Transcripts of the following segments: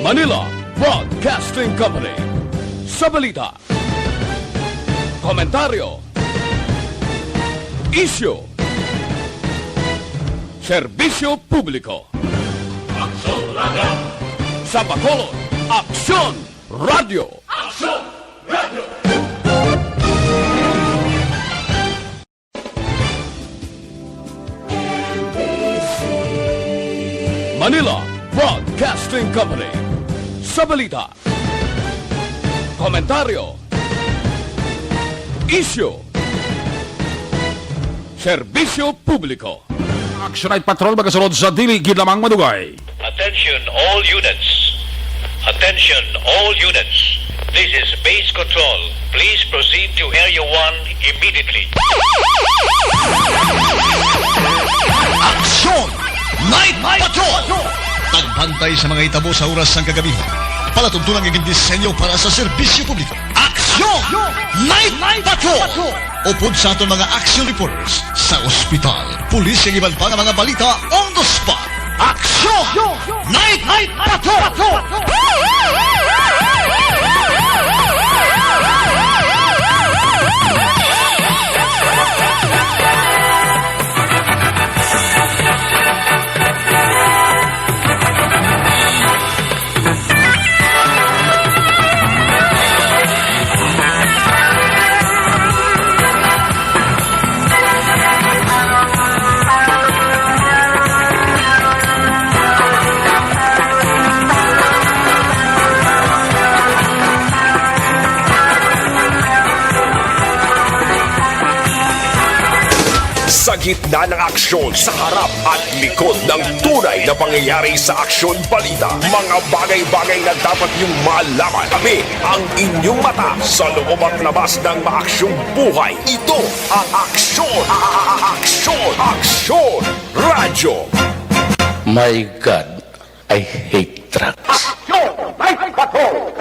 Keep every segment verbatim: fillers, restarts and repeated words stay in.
Manila Broadcasting Company. Sa balita, komentaryo, isyu, serbisyo publiko. Aksyon Radio. Sa Bacolod, Aksyon Radio. Aksyon Radio. Manila Broadcasting Company. Sa balita, komentaryo, isyu, serbisyo publiko. Action Night Patrol magasunod sa dili gid lamang madugay. Attention all units. Attention all units. This is base control. Please proceed to Area one immediately. Action Night Patrol! Pagbantay sa mga hitabo sa oras sang kagabi. Palatuntunan nga gindisenyo para sa serbisyo publiko. Action Night Patrol! Upod sa aton mga action reporters sa ospital, pulis, kag iban pa nga mga balita on the spot. Action Night Patrol! Sa gitna ng aksyon, sa harap at likod ng tunay na pangyayari sa aksyon balita, mga bagay-bagay na dapat niyong malaman. Kami ang inyong mata sa loob at labas ng maaksyong buhay. Ito ang aksyon, a- a- a- aksyon, aksyon, radyo. My God, I hate drugs. Aksyon! May bato!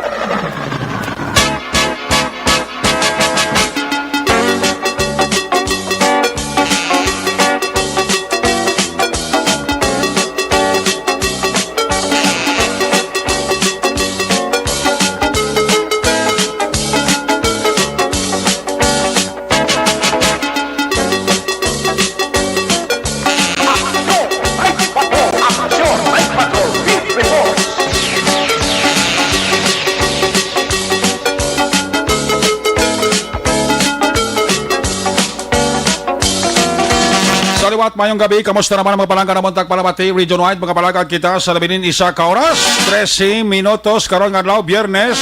Sa liwat, mayong gabi. Kamusta naman ang mga palangga namon tagpalamati? Region wide, mga palangga kita sa labing isa ka oras, trese minutos, karon nga adlaw, Biyernes,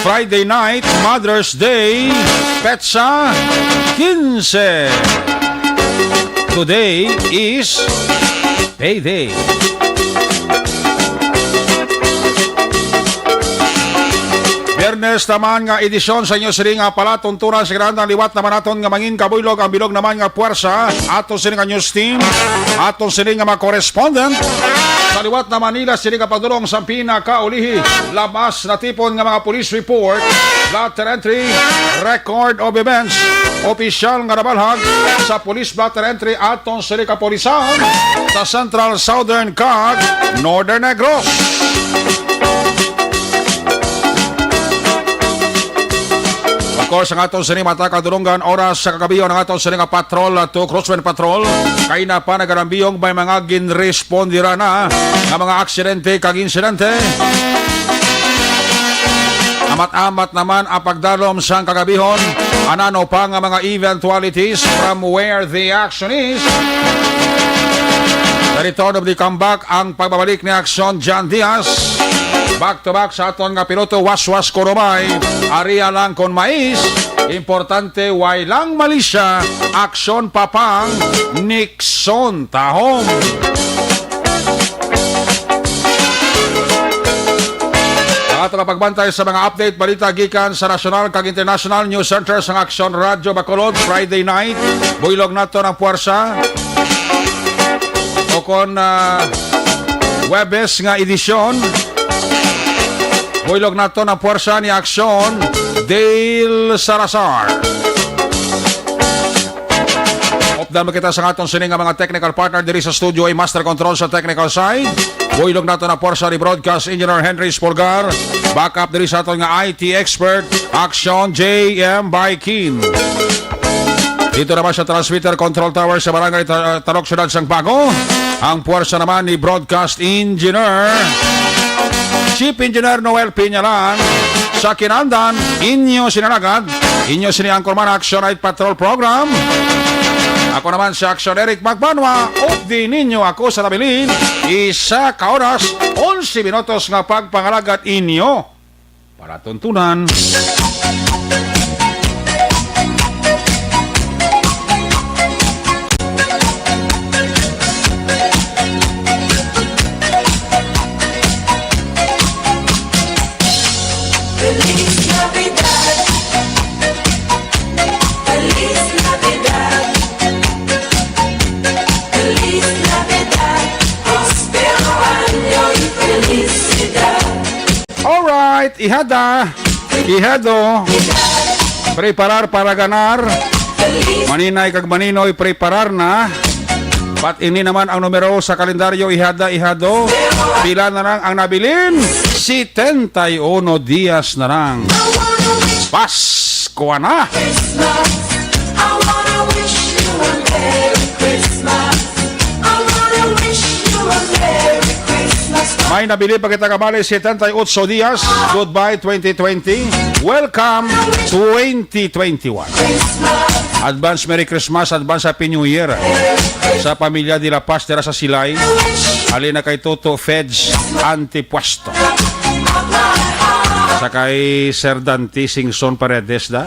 Friday night, Mother's Day, petsa quince. Today is payday. Biyernes naman nga edisyon sa inyo sini nga palatuntunan sa grandan. Liwat naman naton nga mangin kabuylog ang bilog naman nga puwersa. Ato sini nga news team, ato sini nga mga correspondent. Sa liwat na Manila, sini nga pagdulong sa pinakaulihi. Labas na tipon nga mga police report, blotter entry, record of events, opisyal nga nabalhag sa police blotter entry aton sini kapulisan sa Central, Southern, kag Northern Negros. Of course, ang aton sini mata kadulungan oras sa kagabi ang aton sini nga patrol, uh, to Crosswind Patrol. Kay na pa nagalambiyong may mga ginrespondira na nga mga aksidente kag insidente. Amat-amat naman ang pagdalom sang kagabihon. Anano pa nga mga eventualities from where the action is. The return of the comeback, ang pagbabalik ni Aksyon John Diaz. Back to back sa aton nga piloto, Waswas Kurumay. Aria lang kon mais, importante way lang malisya. Aksyon Papang, Nixon Tahom. Ang ato na pagbantay sa mga update, balita gikan sa nasyonal kag international news center sang Aksyon Radyo Bacolod, Friday night. Buylog nato ang puwersa. O kon, ah, Huwebes nga edisyon, buylog nato ang puwersa ni Aksyon Dale Salazar. Damo kita sa aton sini nga mga technical partner diri sa studio, ay master control sa technical side. Buylog nato na puwersa ni Broadcast Engineer Henry Spolgar. Backup diri sa aton nga I T expert, Action J M Baikin. Dito naman sa transmitter control tower sa Barangay Ta-, Tarok, Siyudad sang Bago, ang puwersa naman ni Broadcast Engineer, Chief Engineer Noel Piñalan. Sa kinandan, inyo sinalagad, inyo sini Anchorman Action Night Patrol Program. Ako naman si Action Eric Magbanwa, updi ninyo ako sa nabilin, isa ka oras, onse minutos nga pagpangalagad inyo. Palatuntunan. Feliz Navidad. Feliz Navidad. Feliz Navidad. Prospero año y felicidad. Alright, ihada, ihado. Preparar para ganar. Maninay kag maninoy, preparar na. Pat ini naman ang numero sa kalendaryo, ihada, ihado. Pila na lang ang nabilin? Setenta y uno dias na lang. Pasko na! May nabili pa kita kabali, setenta y ocho dias. Goodbye twenty twenty. Welcome twenty twenty-one. Advance Merry Christmas, advance Happy New Year sa pamilya de la Paz dira sa Silay. Halin na kay Toto Feds Antipuesto. Sa kay Sir Dante Singson Paredes da.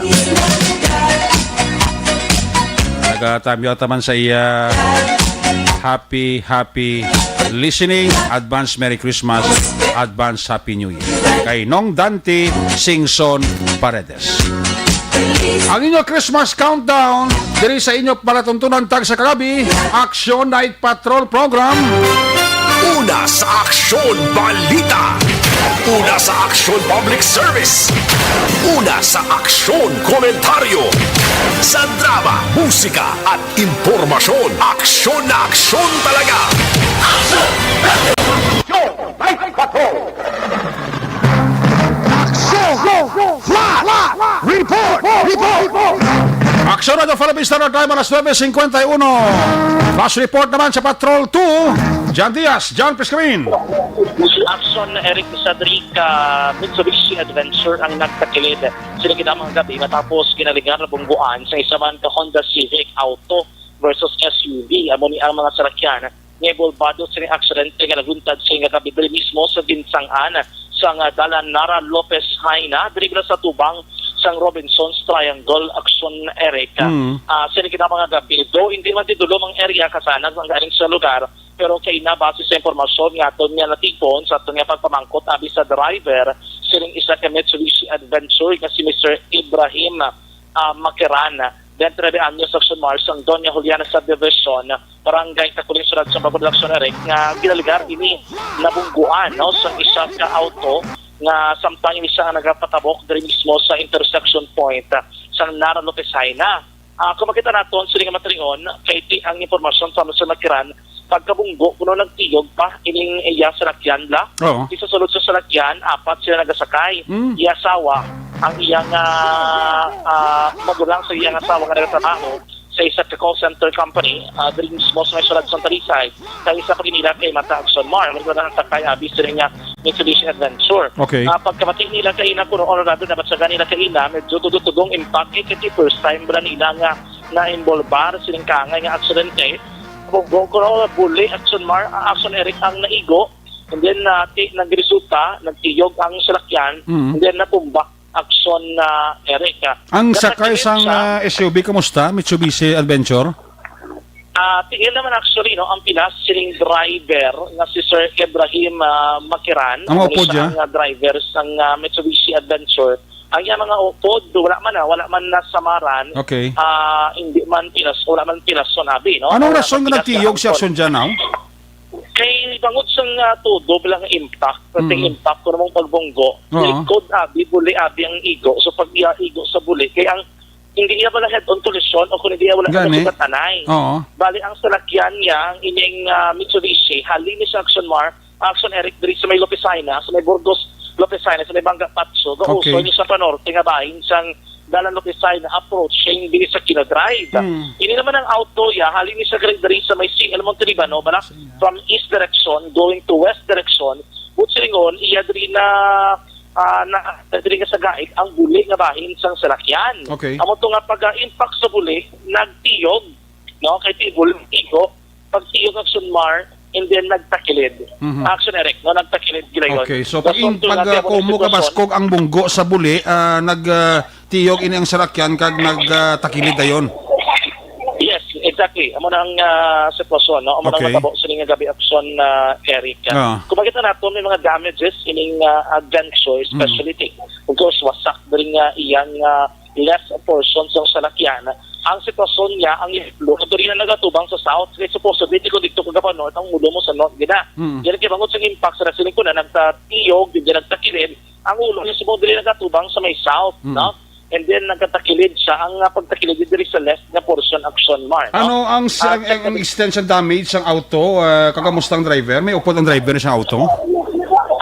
Nagatamyaw taman sa iya happy, happy listening. Advance Merry Christmas, advance Happy New Year. Kay Nong Dante Singson Paredes. Ang inyo Christmas countdown diri sa inyo palatuntunan tag sa kagabi, Action Night Patrol Program. Una sa Aksyon Balita. Una sa Aksyon Public Service. Una sa Aksyon Komentaryo. Sa drama, musika at impormasyon, aksyon na aksyon talaga. Aksyon! Night Patrol! Aksyon! Flash! Report! Report! Aksyon na Philippine Standard Time, alas nuebe cincuenta y uno. Flash report naman sa Patrol two. John Diaz, John Piscamin. Aksyon na Eric Sadric, ah, Mitsubishi Adventure ang nagtakilid sini kinahapusan nga gabi matapos ginaligar na bungguan sa isa man ka Honda Civic Auto versus S U V. Amo ni ang mga salakyan nga inbolbado sa aksidente nga naluntad sa nga gabi diri mismo sa ginsang-an sang dalan Nara Lopez Jaena, diri sa tubang sang Robinson's Triangle, Aksyon Eric. Mm. Ah, sini kinahapusan nga gabi, do hindi man ti dulom ang area kasanag ang galing sa lugar, pero kay na base sa impormasyon nga aton nga natipon sa aton nga pagpamangkot abi sa driver sining isa ka Mitsubishi Adventure nga si Mister Ibrahim, ah, Makiran, twenty-three anyos, Aksyon Mar, sang Doña Juliana Subdivision, Barangay Taculing, Siyudad sang Bago, Aksyon Eric, nga ginaligar ini nabungguan, no, sa isa ka auto nga samtang ini siya nagapatabok diri mismo sa intersection point, ah, sa Nara Lopez Jaena. Ah, kung makita naton sini nga matinion, kay ti ang impormasyon sa Mister Makiran, pagkabunggo kuno nagtiyog pa ining iya salakyan la. Oo. Isa sulod sa salakyan, apat sila nagasakay. Mm. Iya asawa, ang iyang, ah, ah, magulang sa iyang asawa nga nagatrabaho sa isa ka call center company, ah, diri mismo sa may siyudad sa Talisay. Sa isa pa gid nila kay Mata Aksyon Mar, wala na ang sakay abi sila nga Mitsubishi Adventure. Okay. Ah, pagkabati nila kaina kuno, Honorable, nabatyagan nila kaina, medyo tudong-tudong impact, eh, kasi first time bala nila nga na-involbar sining kaangay nga aksidente. Bunggo kuno, buli, Aksyon Mar, ah, Aksyon Eric ang naigo. And then, ah, ti-, nagresulta, nagtiyog ang salakyan. Mm. And then, natumba, Aksyon, ah, Eric, ah. Ang sakay natakilid sang, siya, ah, S U V, kumusta? Mitsubishi Adventure? Ah, tiil naman actually, no, ang pilas sining driver nga si Sir Ibrahim, ah, Makiran. Ang upod siya? Ang, ah, driver sang, ah, Mitsubishi Adventure. Ang iya mga upod, wala man, ah, wala man nasamaran. Okay. Ah, hindi man pilas, wala man pilas, so nabi, no? Anong rason nga nagtiyog si Aksyon Janao? Kay bangod sang, ah, tudo bilang impact, perting impact kuno mong pagbunggo, likod abi, buli abi ang igo. So, pag iya igo sa buli, kay ang Hindi niya wala head-on collision o kung hindi niya wala Gani. Nasugat anay. Oo. Bali, ang salakyan niya, ang ining ah, Mitsubishi, halin ni sa Action Mar, Action Eric, diri sa may Lopesina, sa may Burgos Lopesina, sa may Manga Patso, Okay. Gausoy niya sa panorte nga bahin sang Dalan Lopesina, approaching diri sa Kino Drive. Hmm. Ini naman ang auto, ya, halin ni sa Great diri sa may C L Montelibano, bala, Sige. From east direction, going to west direction, but silingon, iya diri na ah, na diri nga sa gaig ang buli nga bahin sang salakyan. Okay. Amo to nga pag-impact sa buli, nagtiyog, no? Kay tibol, tigo, pagtiyog ang Sunmar, and then nagtakilid. Mhm. Action Eric, no? Nagtakilid gila yun. Okay, so pag Rason in, to pag nga ah, tiyan mo kumo sitwasyon. Kabaskog ang bunggo sa buli, ah, nag ah, tiyog ini ang salakyan kag nag ah, takilid dayon. Yes, exactly. Amo na ang ah, sitwasyon, no? Amo na ang Okay. Matabo sa nga gabi, Action ah, Eric. Ah. Kung makita nato, may mga damages ining ah, ah, gun show, Mm. Especially, of course, wasak diri nga iyang ah, left portion sa salakyan. Ang sitwasyon niya, ang yellow, ito rin ang nagatubang sa south. Kaya supposedly, di ko dito kagapa north, ang ulo mo sa north, gina. Mm. Yan ang kibangod sa impact sa nasiling ko na nagtatiyog, di nagtakilid. Ang ulo niya supposedly nagatubang sa may south, Mm. no? And then nagkatakilid siya. Ang ah, pagtakilid diri sa left nga portion, Action Mar, no? Ano ang, At ang, ang, ang extent sa damage sang auto? Ah, kakamusta ang driver? May upod ang driver sa auto?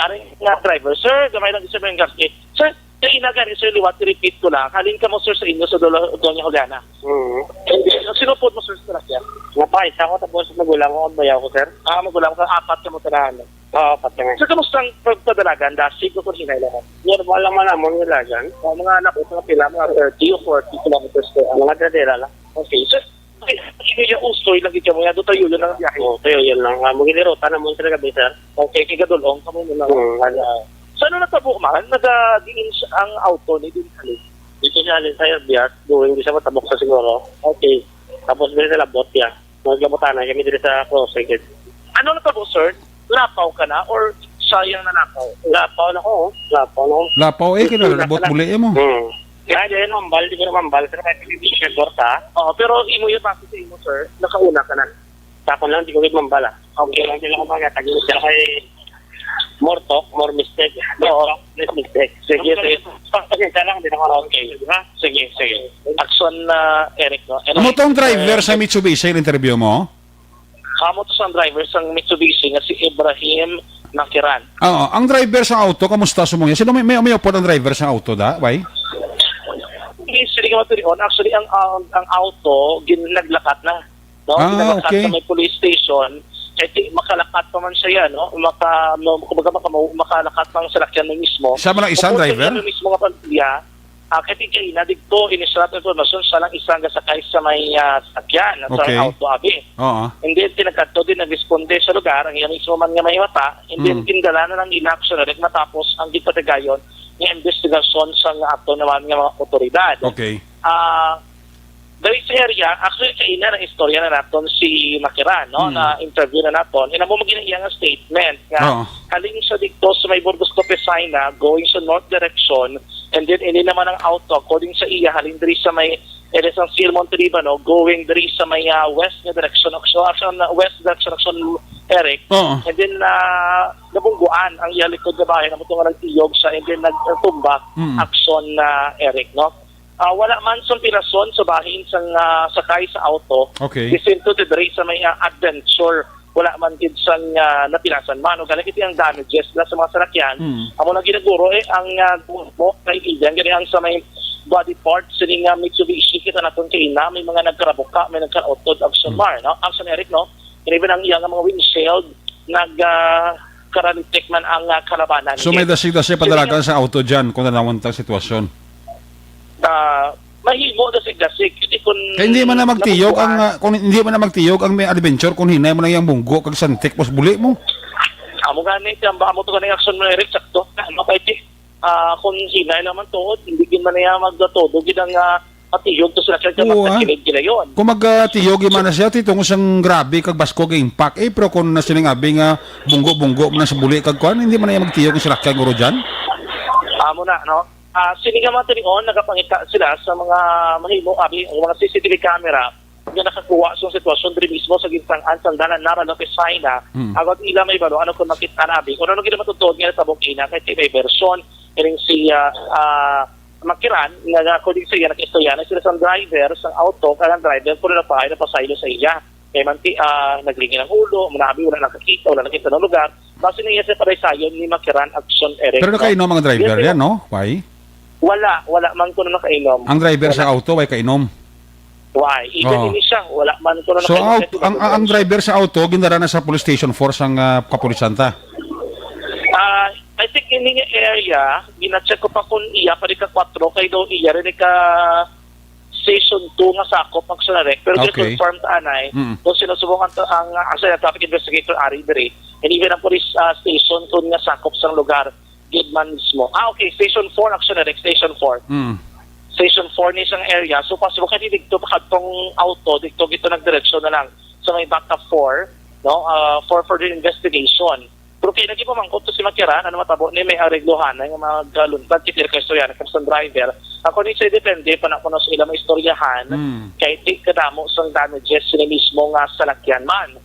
Aring nga driver, sir, gamay lang sa mga gasket. Sir, kay ina gani, sir, liwat, repeat ko lang. Halin ka mo, sir, sa inyo sa Dolo-, Doña Juliana. Mm. And then, ang sinupod mo, sir, sa salakyan? Napahit ako, tapos magulang ko, bayaw ko, sir. Ah, magulang ka, apat ka mo tanan. Oo, apat kami. Sir, kamusta ang pagpadalagan? Dasig o kung hinay lang? Normal lang man namon yung lagan. Oh, mga anak ko, mga pila, mga thirty o forty kilometers per hour. Mga dadera lang. Okay, sir. Ay, hindi niya usoy lagi ka mo. Yado tayo yun ang biyahe. Oo, tayo yun lang. Ah, magilirota naman talaga, sir. Okay, kay Gadulong, kamo mo lang. Hmm, ano? Sa ano natabo man? Naga-, diin siya ang auto ni din halin? Dito siya halin sa Biak, going di sa Matabok sa siguro. Okay. Tapos dito sa Labot, ya. Maglabotanay kami diri sa crossing. Ano natabo, sir? Lapaw ka na or sayang na lapaw? Lapaw na ko, oh. Lapaw na ko. Lapaw, eh, Wala kinalabot ka na. Buli mo. Hmm. Kaya dyan, mambal, di ko na mambal. Pero may pag-ibig siya, Gorta. Oo, pero imo yung base sa imo, sir. Nakauna ka na. Sa ako lang, di ko mambal, ah. Okay. Hindi lang ako mga tagilid. Kaya kay more talk, more mistake. Oo. Less mistake. Sige, sige. Pasensya lang, di na ako okay. Ha? Sige, sige. Action, ah, Eric, no? And Amo tong driver sa Mitsubishi, interview mo? Amo to sang driver sang Mitsubishi nga si Ibrahim Nakiran. Oo, ang driver sa auto, kamusta sa mga? Sino may, may, may upod ang driver sa auto, da? Why? Hindi, sila nga matulion. Actually, ang, ang, ang auto, gin-, naglakat na. No? Ah, Ginabakat okay. Sa may police station. Kaya di, makalakat pa man siya, no? Maka, no, kumbaga, maka, makalakat pa ang salakyan mo mismo. Siya man ang isa, Kung driver? Kung mismo nga pamilya, ah, kaya di kayo na, digto, inisrat ang informasyon, siya lang isang gasakay sa may ah, sakyan, sa Okay. Auto, abi. Oo. And then, tinagkadto din, nagresponde sa lugar, ang iya mismo man nga may mata, and then, Mm. Gindala na lang in action, ulit matapos ang gipatigayon nga investigasyon sa nga ato naman nga mga otoridad. Okay. Ah, Dali sa area, actually, kaina na istorya na naton si Makiran, no? Hmm. Na interview na naton. Ina mo maging iya nga statement nga Oo. Halin siya dito sa may Burgos Lopez Saina, going sa north direction, and then ini naman ang auto, according sa iya, halin diri sa may Eres ang Silmon Tribano, going diri sa may ah, west nga direction, action, action, west direction, action, Eric. Oo. And then, ah, nabungguan ang iya likod nga bahay, na mo nga nagtiyog siya, and then nagtumba, Mm. Action na Eric, no? Ah, wala man sang pinason sa bahin sang ah, sakay sa auto. Okay. Gisinto ti diri sa may ah, adventure. Wala man gid sang ah, napilasan man. O gani kiti ang damages na sa mga salakyan. Mm. Amo na ginaguro eh ang ah, mo kay Eden gani ang sa may body part sini nga Mitsubishi kita naton kay ina may mga nagkarabuka, may nagkarautod ang Mm. Sunmar, no? Ang Sun Eric, no? And even ang iya nga mga windshield nag ah, karalitik man ang ah, kalabanan. So may Kaya dasig-dasig kaya padalagan sa auto dyan kung nanawan tang sitwasyon. Ah, mahimo dasig-dasig. Hindi kun Kaya hindi man na magtiyog ang, nabubuan. Ah, kung hindi man na magtiyog ang may adventure kung hinay mo na yung bunggo kag santik mas buli mo. Amo gani, kaya ba amo to gani action mo, Eric, sakto. Ano kay ti? Ah, kung hinay naman tuod, hindi gid man niya magtudo gid ang ah, matiyog to sila kaya Oo, ah. Magtakilid gila yon. Kung magtiyog man na siya, ti tungod sang grabe kag basko kag impact. Eh, pero kung nasiling abi nga bunggo-bunggo man na sa buli kag kuan, hindi man na magtiyog ang salakyan guro dyan. Amo na, no? Ah, sini nga mga tinion, nagapangita sila sa mga mahimo, abi, ang mga C C T V camera nga nakakuha sa sitwasyon diri mismo sa ginsangan sang dalan Nara Lopez Saina. Hmm. Agod ila may balo, ano kung makita na, abi? Kung ano gid ang matutuod nga natabok ina, kay may version, ining si, ah, ah, Makiran, nga, nga according sa iya, nag-istorya na sila sa driver, sa auto, kaya ang driver, puro na pa, napasaylo sa iya. Kaya man, ti-, ah, naglingi ang ulo, manabi, wala nakakita, wala nakita ng lugar. Base niya sa paraysayon ni Makiran Action Eric, Pero no? nakainom ang driver Yes, yan, no? Why? Wala, wala man kuno nakainom. Ang driver Wala. sa auto, why kainom? Why? Even Oo. ini siya, wala man kuno So, nakainom. out, Kasi ang, ang, ang nagdadrive siya. driver sa auto, gindala na sa police station four sang, ah, kapulisan ta? Ah, I think ini nga area, gina-check ko pa kung iya pa rin ka kwatro, kay daw iya rin ka station two nga sakop ang Sunarek, pero Okay. confirmed anay, Mm. kung sino subong ang, ang, ang sa traffic investigator ari diri, and even ang police, ah, station two nga sakop sang lugar, gid man mismo. Ah, okay, station four ang Sunarek, station four. Mm. Station four ni sang area, so possible kay dito pa kadtong auto, dito, dito nagdiretso na lang sa may back four, no? Ah, for further investigation. Pero kay nagipamangkot to si Makiran, ano matabo ni may aregluhan nga magkaluntad, kay tira ka istorya, sa driver. Ako ni siya depende pa na kuno sa ila maistoryahan, Mm. kay di kadamo sang damages sila mismo nga salakyan man.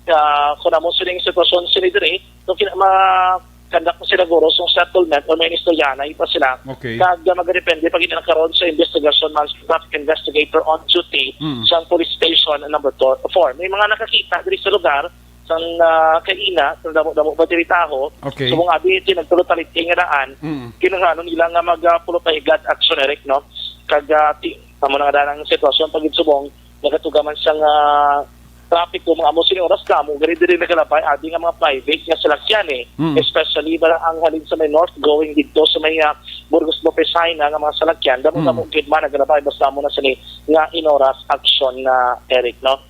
Ah, kung amo sining sitwasyon sila diri, kung kina-, ma-, conduct na sila guro sa settlement o may istoryahan, ipa sila. Okay. Kag, ah, magadepende pa gid na karon sa investigasyon man sa traffic investigator on duty Mm. sa police station number to-, four. May mga nakakita diri sa lugar, sang, ah, kaina, sang damo-damo ba diri taho. Okay. So, mga abiti, nagtulot-taliti nga daan, Mm. kinahanglan nila nga mag, ah, pulot-pahigat action, Eric, no? Kag, ah, ti-, amo na nga daan ang sitwasyon, pag subong, nagatuga man sang, ah, trapiko, mga amo sini oras kamo, gani diri nagalabay, abi nga mga private nga salakyan, eh. Mm. Especially, ba ang halin sa may north, going dito sa may, ah, Burgos Lopez Jaena nga mga salakyan, damo-damo Mm. gid man nagalabay, basta mo na sini nga in oras action na, Eric, no?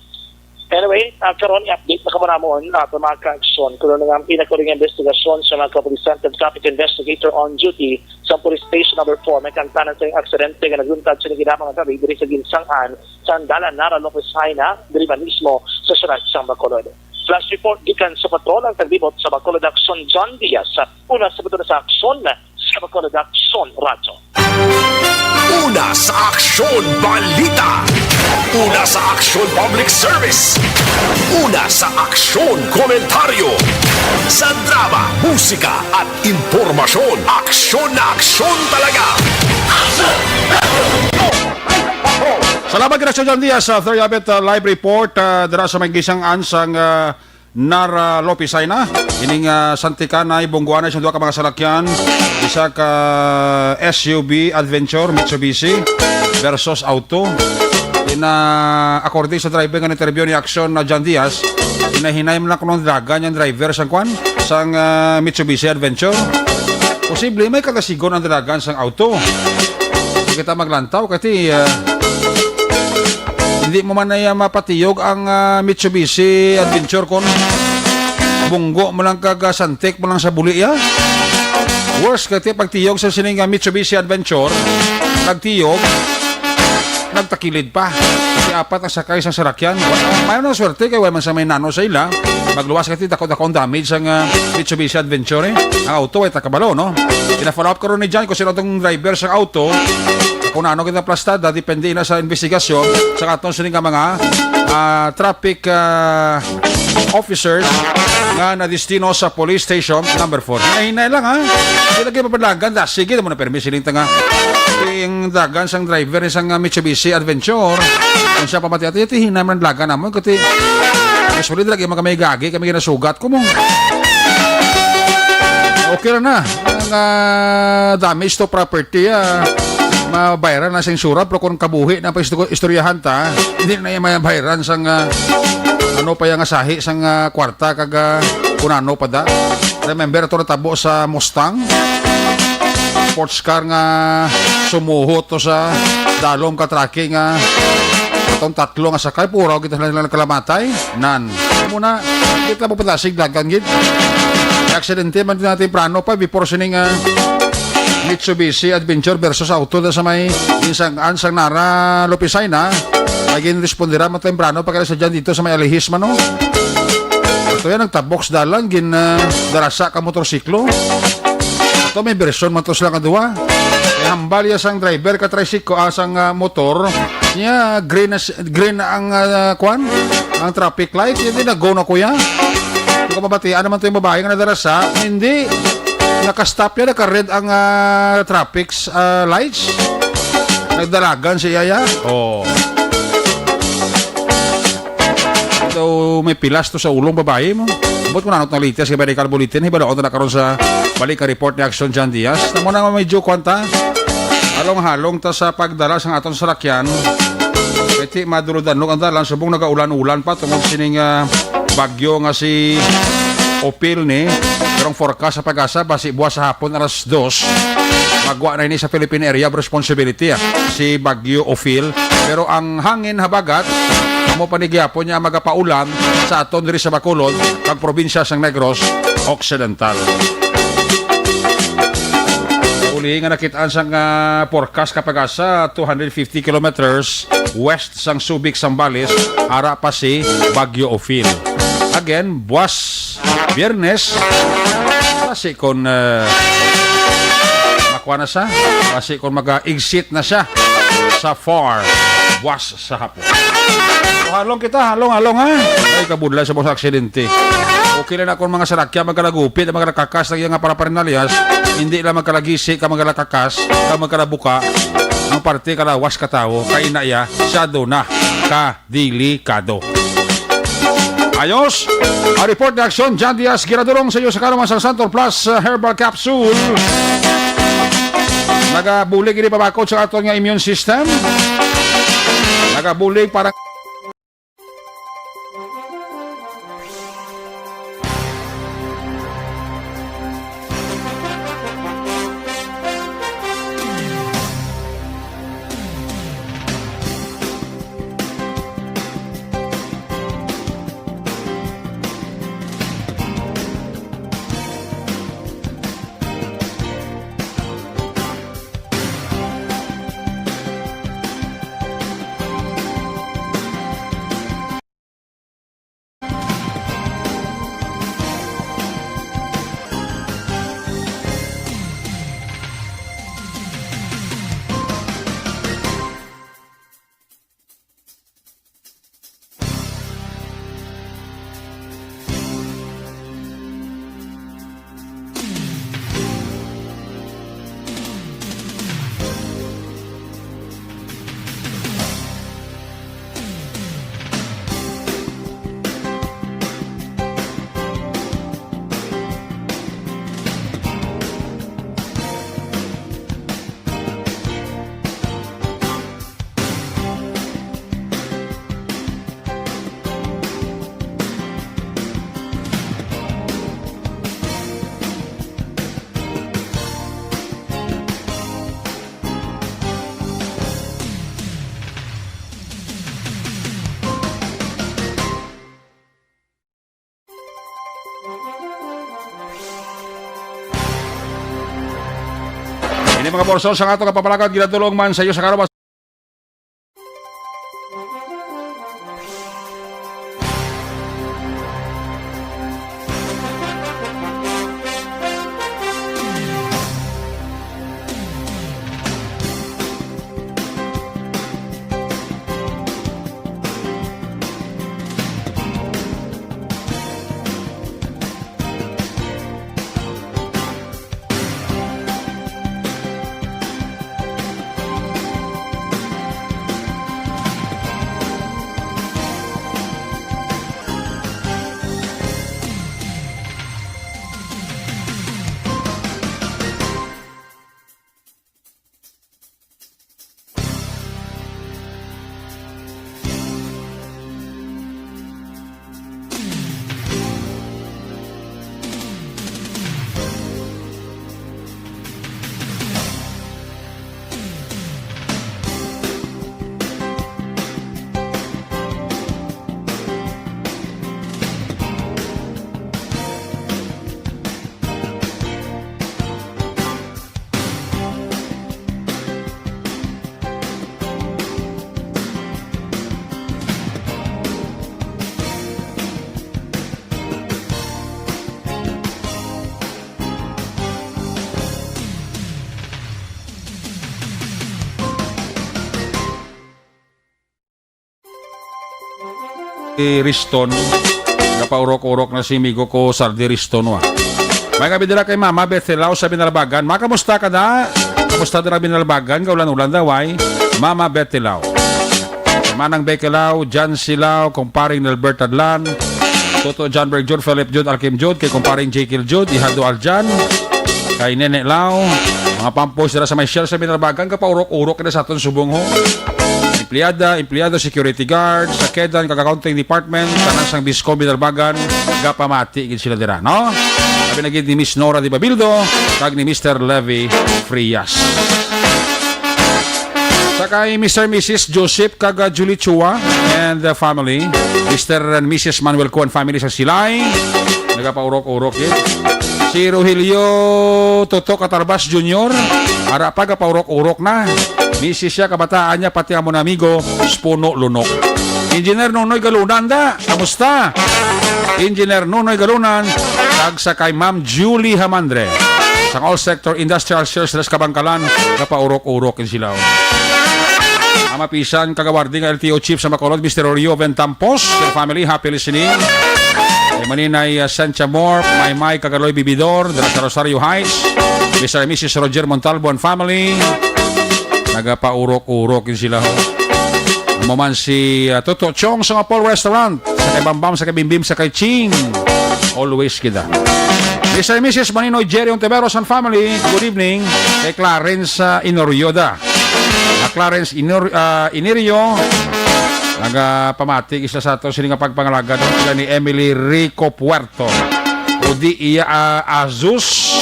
Anyway, ah, karon i-update na kamo namon, ah, ato mga ka-aksyon. Kuno na nga ang pinakauling investigasyon sa mga kapulisan kag traffic investigator on duty sa Police Station Number four. May kaangtanan sa aksidente nga nagluntad sa ginamang nga tabi diri sa ginsangan sa Dalan Nara Lopez Jaena, diri man mismo sa siyudad sang Bacolod. Flash report gikan sa patrol ang taglibot sa Bacolod Action, John Diaz. Una sa Bato na sa Aksyon, sa Bacolod Action Radyo. Una sa Aksyon Balita. Una sa Aksyon Public Service. Una sa Aksyon Komentaryo. Sa drama, musika at impormasyon, aksyon na aksyon talaga. Salamat, Gracio John Diaz, sa Third Habit, uh, live report, uh, dira sa may gisang-an sang, uh, Nara Lopez Jaena. Ining, ah, santikan ay bungguan na siyang duha ka mga salakyan. Isa ka S U V Adventure Mitsubishi versus auto. Ina, according sa driver nga interview ni Action na John Diaz, hinahinay man lang kung ang dragan yung driver sang kwan, sang, ah, Mitsubishi Adventure. Posible may katasigon ang dragan sang auto. Di kita maglantaw kasi, ah, hindi mo man na mapatiyog ang, ah, Mitsubishi Adventure kon bunggo mo lang kag, ah, santik mo lang sa buli, ya. Worst kasi pagtiyog sa sining, ah, Mitsubishi Adventure, nagtiyog, nagtakilid pa. Kasi apat ang sakay sa sarakyan. May na swerte kay wala man sa may nano sa ila. Magluwas kasi dako-dako ang damage ang, ah, Mitsubishi Adventure, eh. Ang auto ay takabalo, no? Ina-follow up karon ni John kung sino tong driver sa auto. Kung ano kita plastada, depende na sa investigasyon sa aton sini nga mga, ah, traffic, ah, officers nga nadestino sa police station number four. Hinay-hinay lang, ha? Hindi lagi papadlagan. Da, sige, mo na permi siling tanga. Yung dagan sang driver ni sang, ah, Mitsubishi Adventure. Kung siya pamati, ati, ati, hinay man dagan naman. Kasi, usually, lagi mga may gagi, kami ginasugat ko mo. Okay na na. Ang, ah, damage to property, ah, mabayaran na sa insura, pero kung kabuhi na pa istu-, istoryahan ta, hindi na yung mabayaran sang, ah, ano pa yung asahi sang, ah, kwarta kag, ah, kung ano pa da. Remember, ito natabo sa Mustang. Sports car nga sumuhot to sa dalom ka tracking nga itong tatlo nga sakay, puro kita lang, lang kalamatay. Nan. Muna, kita mo patasig dagan gid. Aksidente man din natin prano pa before sining, ah, Mitsubishi Adventure versus auto na sa may insang ansang Nara Lopez Jaena. Lagi respondera mo temprano pa kaya sa dyan dito sa may Alihis man, no? Ito yan, nagtabok sa dalan, gin, ah, darasa ka motorsiklo. Ito may version man to sila nga duwa. Kaya hambal ya sang driver ka tricycle, ah, sang, ah, motor. Niya, green na s-, green ang, ah, kwan, ang traffic light. Hindi na go na, kuya. Hindi ko mabatian naman to yung babae nga nadarasa. Hindi. Naka-stop ya, naka-red ang, ah, traffic, ah, lights. Nagdalagan siya ya. Oh. Daw may pilas to sa ulong babayi mo. Ambot ko nanot ng latest nga medical bulletin. Hibalaon na karon sa balik ka report ni Action John Diaz. Tamo na medyo kwanta. Halong-halong ta sa pagdala sa aton salakyan. Pwede madulo-danlog ang dalan subong nagaulan-ulan pa tungod sining, ah, bagyo nga si Opil ni. Pero ang forecast sa pag-asa, basi buwas sa hapon alas dos, magwa na ini sa Philippine Area of Responsibility, ah, si Bagyo Opil. Pero ang hangin habagat, amo pa ni gihapon niya magapaulan sa aton diri sa Bacolod, kag probinsya sang Negros Occidental. Uli nga nakitaan sang, ah, forecast ka pag-asa, two hundred fifty kilometers west sang Subic, Zambales, ara pa si Bagyo Opil. Again, buwas Biyernes, basi kon, eh, makuha na siya, basi kon mag-exit na siya sa far, buwas sa hapon. So, halong kita, halong, halong, ha? Ay, kabudlay sa mga aksidente. Okay lang na kung mga sarakya, magkalagupit, magkalakakas, lagi nga para parinalyas, hindi lang magkalagisi ka, magkalakakas, ka magkalabuka, ang parte kalawas ka tao, kay ina ya, siya do na ka delikado. Ayos! Ang report ni Action, John Diaz, ginadulong sa iyo sa kaluman sang Santor Plus, uh, Herbal Capsule. Nagabulig ini pabakod sa aton nga immune system. Nagabulig para Ini mga porson sa ato nga papalagad ginadulong man sa iyo sa karon. Si Riston, napaurok-urok na si migo ko Sardi Riston, wa. May gabi dira kay Mama Beth Hilao sa Binalbagan. Ma, kamusta ka na? Kamusta dira Binalbagan? Kaulan-ulan daw ay. Mama Beth Hilao. Manang Beth Hilao, John Silao, kumparing Nelbert Adlan, Toto John Berg Jud, Philip Jud, Alkim Jud, kay kumparing Jekyll Jud, Ihado Aljan, kay Nene Lao, mga pampos dira sa may Shell sa Binalbagan, kapaurok-urok na sa aton subong ho. Empleyada, empleyado, security guard, sa Kedan, kag accounting department, tanan sang Biscom Binalbagan, gapamati gid sila dira, no? Abi na gid ni Miss Nora Di Babildo, kag ni Mister Levi Frias. Sa kay Mister Missus Joseph kag, ah, Julie Chua and the family, Mister and Missus Manuel Kuan family sa Silay, nagapaurok-urok gid. Si Rogelio Toto Katarbas Junior, ara pa gapaurok-urok na. Misis siya, kabataan niya, pati amo na amigo, Spuno Lunok. Engineer Nonoy Galunan da, kamusta? Engineer Nonoy Galunan, kag sa kay Ma'am Julie Hamandre. Sang All Sector Industrial Sales Rest Kabangkalan, gapaurok-urok in sila. Ang mapisan kagawardi nga L T O Chief sa Bacolod, Mister Orioven Tampos, their family, happy listening. Kay Maninay, uh, Sancha Moore, Maymay Kagaloy Bibidor, dira sa Rosario Heights, Mister and Missus Roger Montalbo and family. Nagapaurok-urok yun sila, ho. Amo man si, uh, Toto Chong sa Apol Restaurant, sa kay Bambam, sa kay Bimbim, sa kay Ching. Always kita. Mister and Missus Maninoy Jerry Ontiveros and family, good evening. Kay Clarence, uh, Inorioda. Ah, Clarence Inor-, ah, Inirio, nagapamati isa sa ato sini nga pagpangalaga, no? Sila ni Emily Rico Puerto. O di iya, ah, Azus.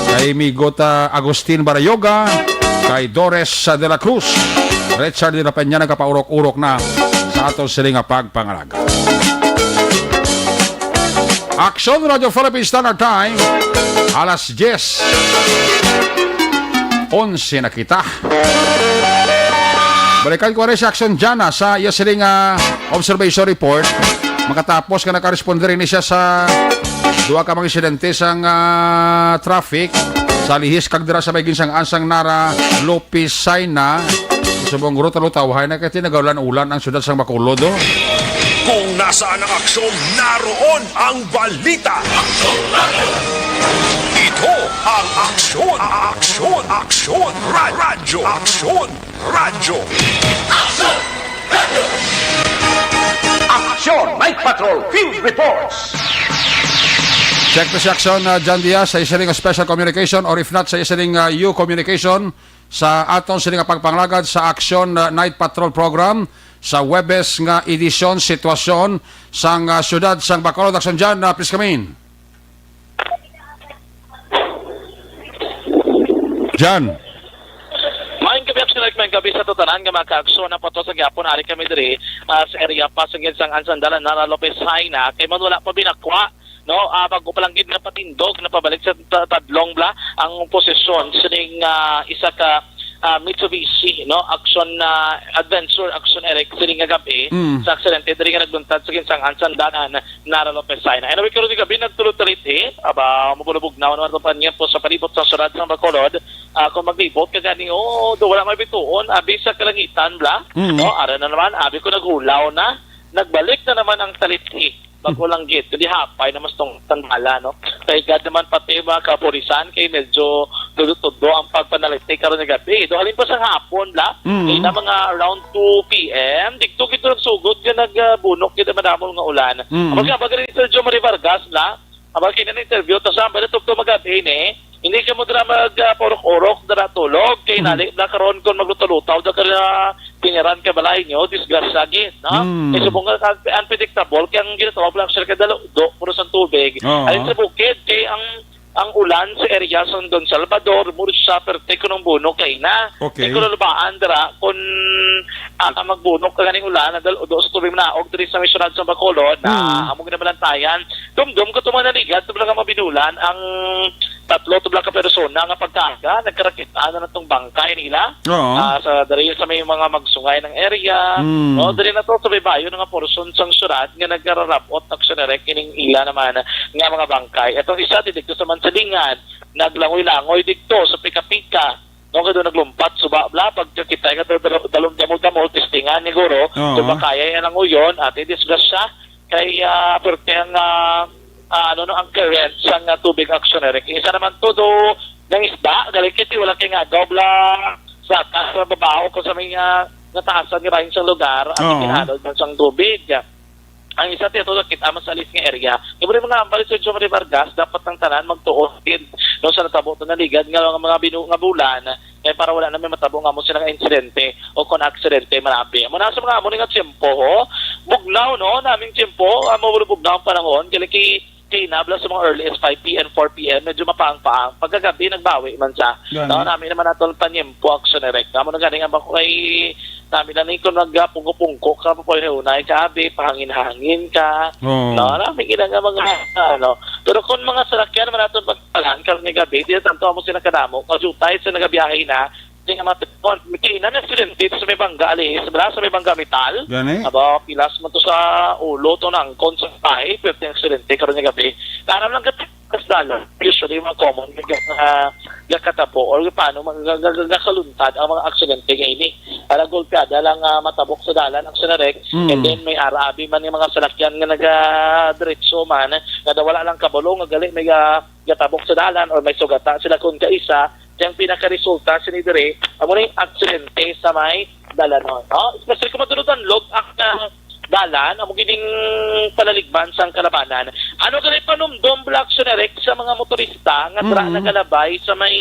Kay Migot, ah, Agustin Barayoga, kay Dores, ah, de la Cruz. Richard de la Peña nagapaurok-urok na sa ato sini nga pagpangalaga. Aksyon Radio Philippine Standard Time, alas diyes. Onse na kita. Balikan ko rin si Aksyon Jana sa iya siling, ah, observation report. Makatapos nga nakaresponde rin siya sa duha ka mga insidente sang, ah, traffic sa Lihis kag dira sa may ginsang-ansang Nara Lopez Saina. Subong guro talutaw, hay na kay nagaulan-ulan ang syudad sang Bacolod, oh. Kung nasaan ang aksyon, naroon ang balita. Ito ang Aksyon, Aksyon, Aksyon, Ra-, Radyo, Aksyon, Radyo. Aksyon Night Patrol Field Reports. Check to si Aksyon, uh, John Diaz, sa isa ning special communication, or if not, sa isa ning, uh, U communication, sa aton sini nga pagpanglagad sa Aksyon, uh, Night Patrol Program sa Webes nga edisyon, sitwasyon sang, uh, siyudad sang Bacolod. Aksyon John, uh, please come in. John. Maayong gabi, Aksyon, maayong gabi sa tanan nga mga kaaksyon. Ang pato sa gyapon, ari kami diri, ah, sa area pa sa ginsang-ansang dalan Nara Lopez Jaena. Kay man wala pa binakwa, no? Ah, bago pa lang gid napatindog, napabalik sa ta-, tadlong bala ang posisyon sining, ah, isa ka, ah, Mitsubishi, no? Action, ah, Adventure, Action Eric, sining nga gab-i Mm. sa aksidente diri nga nagluntad sa ginsang-ansang dalan Nara Lopez Jaena. Anyway, karon nga gab-i nagtulo-tulit, eh. Aba, mabulubog na naman ang pangyempo sa palibot sa syudad sang Bacolod. Ah, kung maglibot ka gani, oh, do wala may bituon, abi sa kalangitan bala. Mm. No, ara na naman, abi ko nagulaw na. Nagbalik na naman ang taliti. Bago lang gid, kundi hapay na mas tong sandala, no? Kay gad naman pati mga kapulisan, kay medyo tudo-tudo ang pagpanaliti karon nga gab-i. Do halin pa sa hapon la, Mm. kay na mga around two P M, dito gid nagsugod nga nagbunok gid ang madamol nga ulan. Mm. Ang mga bagay ni Sir Jo Marie Vargas la, ang mga kina interview, tas ang bala tugto mag-gab-i ni, hindi ka mo dira mag, ah, paurok-urok, dira tulog. Kay Mhm. nali na karon kung maglutaw-lutaw da ka na piniran ka balay nyo, disgrasya gid, no? Mm. Kay subong nga, unpredictable, kay ang ginatawag lang siya kay dalo-, do, puro sa tubig. Oo. Ayun sa bukid, kay ang, ang ulan sa area sa Don Salvador, Murcia, Perte, kunong bunok kay na. Okay. Kay kung lalubaan dira, kung, ah, magbunok ka ganing ulan, na dalo-, do sa tubig manaog diri sa may syudad sa Bacolod, na Mm. amo ginabalantayan, dumdum ko itong mga naligat, ito lang mabinulan, ang tatlo to bala ka persona nga pagkaaga, nagkarakitaan na natong bangkay nila. Oo. Ah, sa diri sa may mga magsungay ng area. Mm. No, diri na to sa may bayo nga portion sang syudad nga nagararabot action direct kining ila naman nga mga bangkay. Itong isa didto sa Mansalingan, naglangoy-langoy didto sa Pika-Pika. No, kay doon naglumpat suba bala, pagkakita nga dal-, dalong damol-damol, testingan ni guro, Oo. kung makaya yan ang uyon, ate disgrasya, kay, ah, perte ang, ah, ah, ano, no, ang current sang, ah, tubig, Action Eric. Isa naman to do ng isda, galing kiti wala kay nga gobla sa taas, sa babaw, kung sa may, ah, nataasan nga bahin sang lugar, ang Oo. Ikinalod man sang tubig. Ang isa tiya to, kita man sa alis nga area. Yung mga ambal sa Jomari Vargas, dapat ang tanan magtuon din, no, sa natabo to na ligad nga mga, mga binu-, nga bulan, kaya para wala na may matabo nga mo sila nga insidente o kung aksidente, marami. Muna sa mga amo nga tiyempo, ho, bugnaw, no, naming tiyempo, amo bugnaw ang panahon, galing kay kay inabla sa mga early as five p m, four p m, medyo mapaang-paang. Pagkagabi, nagbawi man sa. Gani. No, nami naman nato ang panyempo, Action Direct. Amo na gani nga ba ko kay nami lang ni kung nagpungko-pungko ka, papahinay ka, abi, pahangin-hangin ka. Oo. No, nami gina nga mga, ano. Pero kung mga salakyan, man nato pagpalan, karong gabi, di na tanto amo sila kadamo. Kajutay sa nagabiyahe na, Di nga mga, kay na aksidente sa may bangga, alis, bala sa may bangga metal. Gani? Aba, pilas man to sa ulo, to nangkon sa tahi, pero yung aksidente karon nga gabi. Naram lang gat-, kas dalan. Usually, mga common, nga, nga, nga katabo, or paano, mag-, nga, nga, nga, nga kaluntad ang mga aksidente nga ini. Alang golpeada lang, ah, matabok sa dalan, ang sinarek, Mm. and then may arabi man yung mga salakyan nga naga-, diretso man, nga wala lang kabalo, nga gali, may, ah, gatabok sa dalan, or may sugata sila kung kaisa, Kaya ang pinakaresulta sini diri, amo ni aksidente sa may dalanon, no? Especially kung madulod-anlog ang, ah, dalan, amo gining palaligban sang kalabanan. Ano gani panumdom, Black Sonerek, sa mga motorista nga dira Mm. nagalabay sa may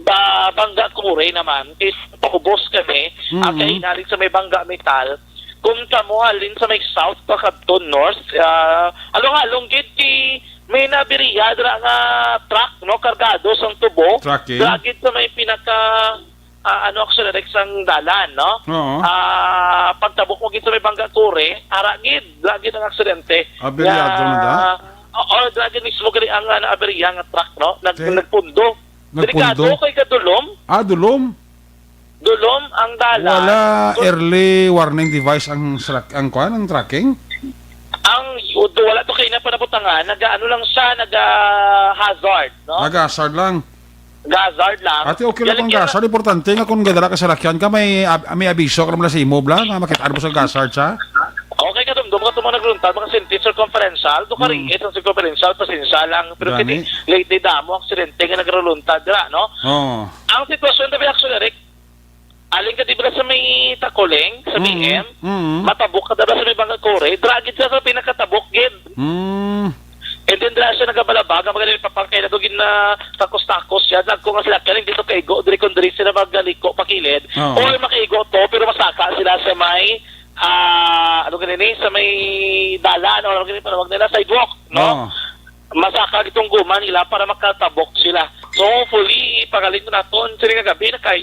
ba-, Bangga Kure naman, kay paubos kami, ang Mm. kainalig sa may Bangga Metal, kung kamo halin sa may south pa kadto north, ah, halong-halong gid kay may nabiriya dira nga truck, no, kargado sang tubo. Truck, eh? Dira gid sa may pinaka, ah, ano, actually, like, sang dalan, no? Oo. Ah, pagtabok mo gid sa may Bangga Kure, ara gid, dira gid ang aksidente. Abiryado na da? Oo, dira gid mismo gani ang, ano, aberya nga truck, no? Nag-, Okay. nagpundo. Nagpundo? Delikado kay kadulom. Ah, dulom? Dulom ang dalan. Wala Kung early warning device ang srak-, ang kuan, ang tracking? Ang, wala to kay na panabutangan, nag-ano lang siya, nag-hazard, no? Nag-hazard lang. Nag-hazard lang. Ate, okay lang Galing kung kaya hazard. Importante nga kung gadala ka sa lakyan ka, may ab-, may abiso ka naman sa imo, bla, nga makita mo sa hazard siya. Okay, kadumdum ka itong mga nagluntad, mga sentence circumferential, do ka Hmm. rin, isang circumferential, pasensya lang. Pero Gani. Kini, lately, damo, aksidente nga nagluntad, dira, no? Oo. Ang sitwasyon, tabi, actually, Rick, Aling ka, di ba, sa may Takoleng, sa Mm, B M? Mm. Matabok ka, di ba, sa may Bangga Kore? Dira gid siya sa pinakatabok gid. Mm. And then, dira siya nagabalabag, ang magaling papangkay na to, gid na takos-takos siya. Dagko nga sila, kaling dito kaigo, diri kung diri sila magaliko, pakilid. Oo. Or makaigo to, pero masaka sila sa may, ah, ano ganini, sa may dalan, o ano ganini, panawag nila, sidewalk, no? Oo. Masaka itong guma nila para makatabok sila. So, hopefully, pagaling ko naton, sila nga gabi, na kay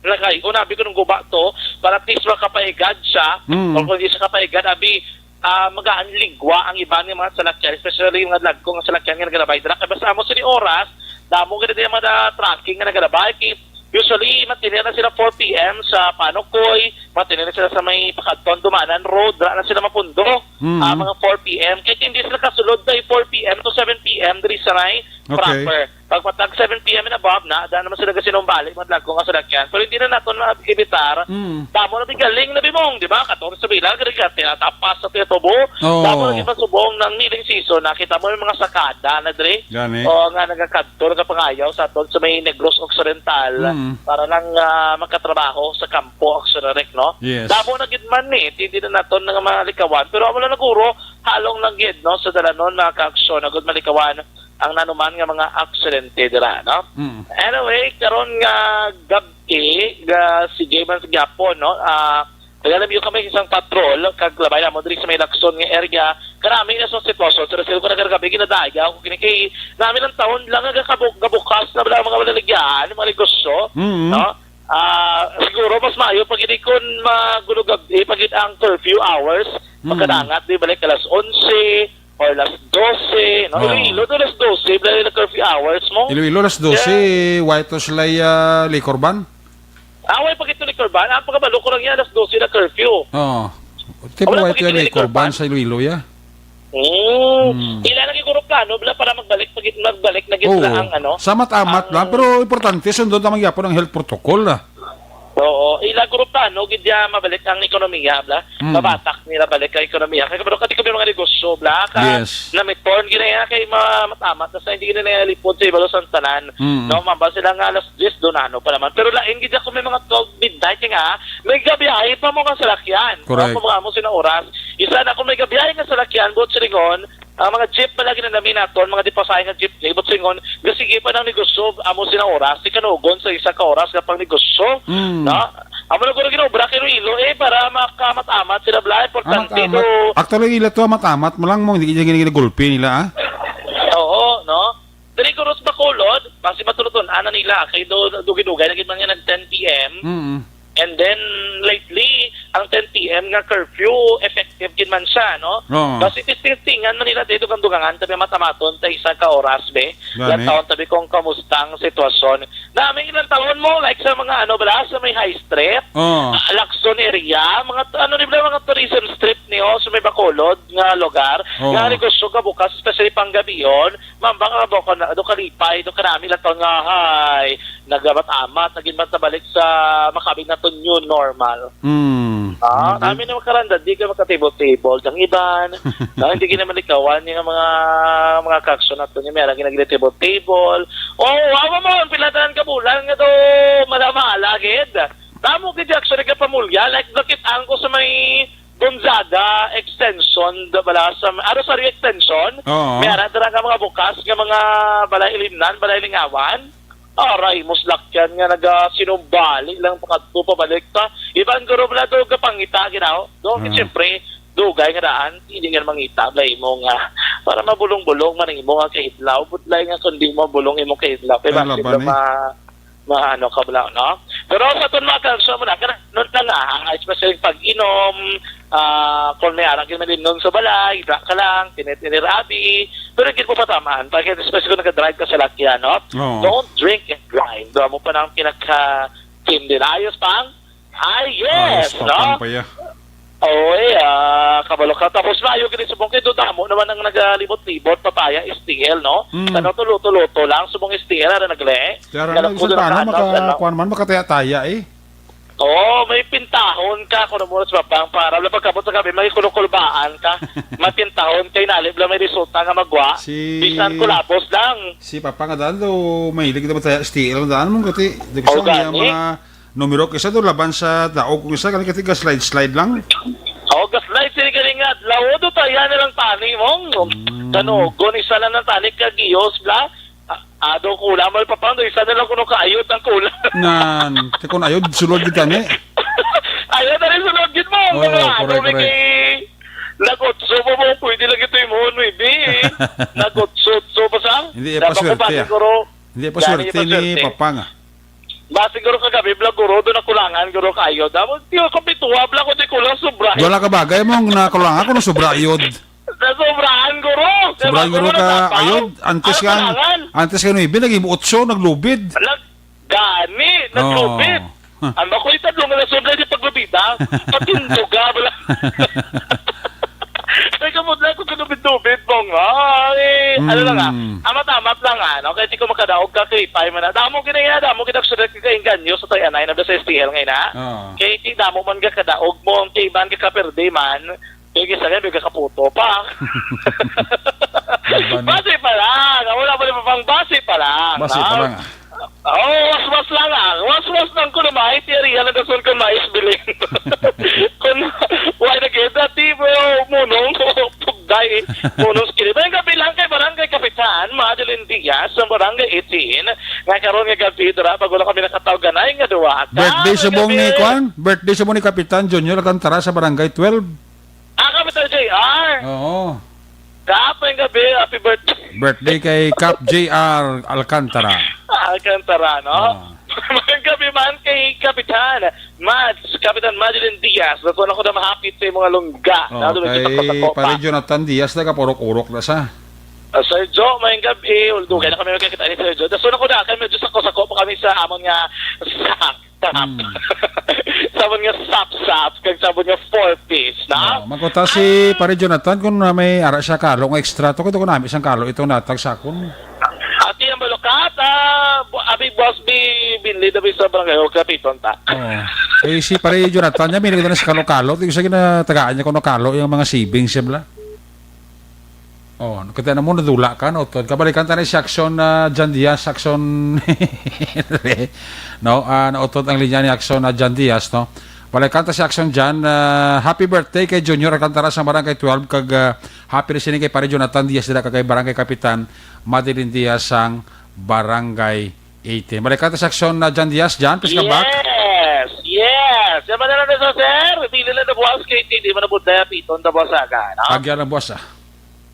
Lagay, unabi ko nung guba to, para at least makapaigad siya, Mm. or kung di siya kapaigad, abi, ah, magaan ligwa ang iban nga mga salakyan, especially yung mga dagko nga salakyan nga nagalabay dira. Kaya basta amo sini oras, damo gid ang mga tracking nga nagalabay. Kay usually, matini na sila four p m sa Panukoy, matini na sila sa may Pakadton, Dumanan Road, dira na sila mapundo, Mm. ah, mga four p m. Kaya hindi sila kasulod na four p m to seven p m diri sa may Okay. proper. Pagpatag seven p m and above na, daan naman sila kasi nung balik, mga dagko nga salakyan. Pero hindi na naton ma-, evitar. Mm. Damo na bigaling na bimong, di ba? Katorse bilang, gani ka, tinatapas sa tubo. Oo. Damo na gid subong ng milling season, nakita mo yung mga sakada na dre. Gani. O nga, nagakadto, nagapangayaw sa aton sa may Negros Occidental Mm. para lang, ah, makatrabaho sa kampo, aksyon na rek, no? Yes. Damo na gid man ni, hindi na naton nga malikawan. Pero wala na guro, halong lang gid, no, sa dalanon, mga kaaksyon, agud malikawan ang nanuman nga mga aksidente dira, no? Mm. Anyway, karon nga gab-i, ga, si Jay man sa gyapon, no? Ah, nagalamyo kami sa isang patrol, kag labay namon diri sa may Lacson nga area. Karami na sa sitwasyon, sa Reserva na gabi, ginadaya ako kini kay namin ang taon lang nga gakabuk-, gabukas na bala ang mga malalagyan, mga negosyo, Mm. no? Ah, siguro mas maayo pag hindi kun magulo gab-i, pag ang curfew hours, Mm. magkadangat, di balik alas onse, or alas dose, no? Oo. Iloilo to alas dose, bala na curfew hours mo. Iloilo, alas dose, Yeah. White House Lay, ah, Liquor Ban? Ah, way pa gito Liquor Ban. Ang pagkabalo ko lang yan, alas dose na curfew. Oo. Tipo Wala pa White House gito Lay Liquor Liquor Ban Ban. Sa Iloilo, ya. Hmm. Hmm. Ila lagi guro plano, bala para magbalik, pag magbalik na gid Oo. Sila ang ano. Samat-amat Ang lang, pero importante, sundon tamang yapon ang health protocol, ah. Oo, ila guro plano gid ya mabalik ang ekonomiya, bla. Mm. Mabatak nila balik ang ekonomiya. Kay kabalo ka, di kami mga negosyo, bla. Ka, Yes. na may turn gid na kay ma-, matamat na sa hindi gid na lipod sa ibalo sa tanan. Mm. No, mamba sila nga alas diyes, doon ano pa naman. Pero lain gid ako may mga twelve midnight kay nga, may gabiyahe pa mo nga salakyan. Correct. No, kung mga amo sina oras. Isa na kung may gabiyahe nga salakyan, buot silingon, ang mga jeep pala ginanami naton, mga dipasahe nga jeep, ibot singon, gasigi pa ng negosyo, amo sina oras, si kanugon sa isa ka oras nga pang negosyo, Mm. no? Amo na guro ginobra kay Iloilo, eh, para makamat-amat sila, bla, importante Amat-amat. do. Actually, ila to amat-amat mo lang mo, hindi kaya ginagulpi nila, ah. Oo, no? Diri guro sa Bacolod, basi matulutun, ana nila, kay do, dugay-dugay, lagi man nga nag ten P M. Mm. And then, lately, ang ten P M nga curfew, effective gid man siya, no? Oo. Basi testing-testingan man nila, dito kang dugangan, tabi matamaton, ta isa ka oras, be. Gani. Ilang taon, tabi kung kamusta ang sitwasyon. Namin ilang taon mo, like sa mga ano, bala, sa may High Street, Oo. ah, Lacson area, mga t-, ano ni bala, mga tourism strip niyo, sa may Bacolod nga lugar, Oo. nga negosyo ka bukas, especially panggabi yon, mamba ka ba ko na, do kalipay, do kanami lang to nga, hay, nagamat-amat, naging matabalik sa makabig na to new normal. Mm. Ah, Hindi. kami na makaranda, di ka makatable-table. Ang iban, no, hindi ka naman likawan yung mga, mga kaksyon na to niya, may lagi nagtable-table. Oh, awa mo, ang pilatanan ka bulan nga to, mala-mala, gid. Tamo gid, actually, ka pamulya, like, nakit-an ko sa may Gonzaga Extension, da bala sa, ah, Rosario Extension. Oo. May ara dira nga mga bukas nga mga balay ilimnan, balay lingawan. Aray, mo salakyan nga nagasinumbali lang pakadto pabalik ta. Iban guro na do gapangita ginaw. Do, Mm. siyempre, dugay nga daan, hindi nga mangita, bala imo nga para mabulong-bulong man ang imo nga kahidlaw. Budlay nga kundi mo bulong imo kahidlaw. Kay Ay, bakit laban ba eh. ma-, maano ka bala, no? Pero sa aton mga kansa mo na, kana, nun na nga, ah, especially pag-inom, ah, kung may arang yun, malimnon sa balay, hidra ka lang, tinit-inir abi, pero hindi mo patamaan, pag especially kung nag-drive ka sa lakyan, no? Oo. Don't drink and drive. Doon mo pa nang pinaka-team din. Ayos pang? Ay, yes, Ayos pa no? pang paya. Oo, eh, ah, kabalo ka. Tapos maayo gid subong kay do damo naman ang nagalibot-libot, papaya, S T L, no? Mm. Ano to, luto-luto lang, subong S T L, ano, nagle? Kaya Kaya lang, kung sa doon tano, nakahanap, maka-, ano? kuwan man, makataya-taya eh. Oo, may pintahon ka, kung mo sa pang para wala pagkabot sa gabi, may kulukulbaan ka. May pintahon kay nalib lang may resulta nga magwa. Si Bisan kulabos lang. Si Papa nga daan daw, mahilig daw mataya S T L nga daan mong gati. Di ko Oh, sa niya gani? mga numero kisa daw laban sa daog kung isa, kani kati ga-slide-slide lang. Oh, ga-slide sini galing nga. Lawo do taya na lang tani mong. Mm. Kano, gon isa lang ng tani kagiyos bla. Ah, ah, do kulang mo, Papa, do isa na lang kuno kaayod ang kulang. Nan, kay kun ayod, sulod gid tani. Ayod na rin sulod gid mo. Oo, Ano, ano, correct, may correct. kay nagotso mo mo, pwede lang ito yung mohon mo, ibi. Nagotso-tso pa sa? Hindi, eh, Dapat ko paswerte, pa ah. siguro. Hindi, eh, Gani, paswerte ni paswerte. Papa nga. Ba, siguro kagabi, bla, guro, doon nakulangan, guro, kayo. Dapat, di ko kapituwa, bla, kung di kulang, sobra. Wala ka bagay mo, nakulangan ko na sobra ayod. Nasobrahan, guro. Sobrahan, Diba, guro, guro, ka nagpapang? ayod. Antes Ano ka, kailangan? antes ka nuibi, naging otso, naglubid. Nag-, gani, naglubid. Oh. Ang bakoy tatlong nga sobra di paglubida, patinduga, bla. Ay, kamot lang kung kalubid-lubid mo nga. Ay, ano lang, ah. Mm. Amat-amat lang, ah, no? Kaya di ko makadaog ka, kay Pai man, ah. Damo gina, damo gina, actually, ka inganyo sa tayanay na sa S T L ngayon, ah. Oo. Kay di damo man ga kadaog mo, ang kay iban ga kaperde man, kay gisa nga, may kakaputo pa. Laban. Base pa lang. Wala pa rin pang base pa lang, Base no? pa lang, ah. Oh, waswas lang, ah. Waswas lang ko naman. Iti area na dason ko mais bilin. Kung why na gid, dati mo, munong ko, pugday, eh. Munong skili. May gabi lang kay Barangay Kapitan, Madeline Diaz, sa Barangay eighteen. Nga karon nga gabi, dira, pag wala kami nakatawganay nga duwa. Birthday Karon subong ni, gabi. Kwan? Birthday subong ni Kapitan Junior Alcantara sa Barangay twelve. Ah, Kapitan J R. Oo. Kap, may gabi, happy birthday. Birthday kay Kap J R Alcantara. Ah, Alcantara, no? Ah. May gabi man kay Kapitan Mads, Kapitan Madeline Diaz. Nakuha na ko na mahapit sa mga lungga. Oh, Nado na kay kita sa Pare Jonathan Diaz, nagapurok-urok na sa. Ah, Sir Joe, may gabi. Uldo, kaya na kami magkakita ni Sir Joe. Daso na ko na, kaya medyo sako-sako pa kami sa amon nga sak. Sap. Hmm. Sabon nga sap-sap, kag sabon nga four-piece, na? Oh, magkuta si Ah. Pare Jonathan kung na may ara siya kalo nga extra to, kung nami siyang kalo itong natag sakon. Ati ang balukat, ah, bu-, ah, May boss, may binli na may sa barangay, o kapiton ta. Oo. Eh, si Pare Jonathan niya, may nagdala sa kalo-kalo. Tingnan sa ginatagaan niya kung kalo yung mga savings siya, bla. Oh, kita na mo, nadula ka, no? Kabalikan ta na si Action, ah, Jan Diaz, Action. No? Ah, nautod ang linya ni Action, ah, Jan Diaz, no? Balikan ta si Action Jan. Ah, happy birthday kay Junior Alcantara sa Barangay twelve, kag, ah, happy listening kay Pare Jonathan Diaz dira kag kay Barangay Kapitan Madeline Diaz sang Barangay eighteen. Balikan ta si Action na Jan Diaz. Jan, please come back. Yes, yes. Yan man na lang sa sir. Dili na nabuas kay hindi man nabudlay ang piton na buwasaga, no? Agyan ang buwas, ah.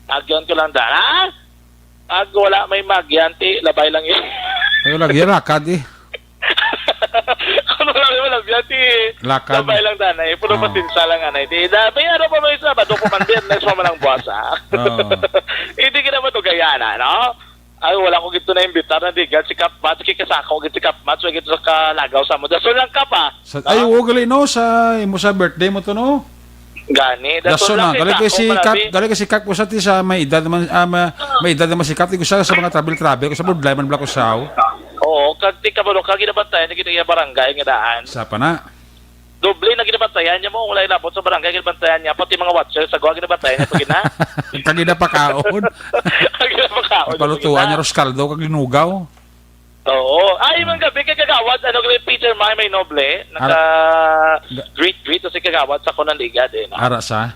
Agyan ko lang dala. Pag wala may magyan, ti, labay lang yun. Ay, wala, yan, lakad, eh. Kung wala may malabyan, ti, Lakad. Labay lang dana, eh. Puno Oo. pasinsa lang, anay. Ti, da, may ano pa may isa, ba? Doon ko man din, next mo man ang buwas, ah. Oo. Hindi ka naman to gayana, no? Ay, wala ko gito na imbitar na digan si Kapmats, kay kasako gid si Kapmats, wala gito sa kalagaw sa mo. Dason lang ka pa. Sa, Ah? ay, oo, gali, no? Sa, imo sa birthday mo to, no? Gani, dason Dason lang na. Kay Gali kay Kako si Kap, marabi. Gali kay si Kap, usa ti sa may edad naman, ah, ma-, may edad naman si Kap, di ko siya sa mga travel-travel, ko sa budlay man, Black Usaw. Oo, kag ti kabalo ka, ginabantayan na gid iya barangay nga daan. Sa pa na? Doble na ginabantayan niya mo, wala ilabot sa barangay, ginabantayan niya, pati mga watchers, sa gawa ginabantayan niya, pag ina. Kag ina pakaon. Ang ginapakaon niya, Palutuan pag niya ina. Ros kaldo, kag linugaw. Oo. Ay, mga gabi, kay Kagawad, ano, gabi, Peter May, may noble, Ara-, naka ga- greet, greet, si Kagawad sa Kunang Ligad, eh, no? Ara sa?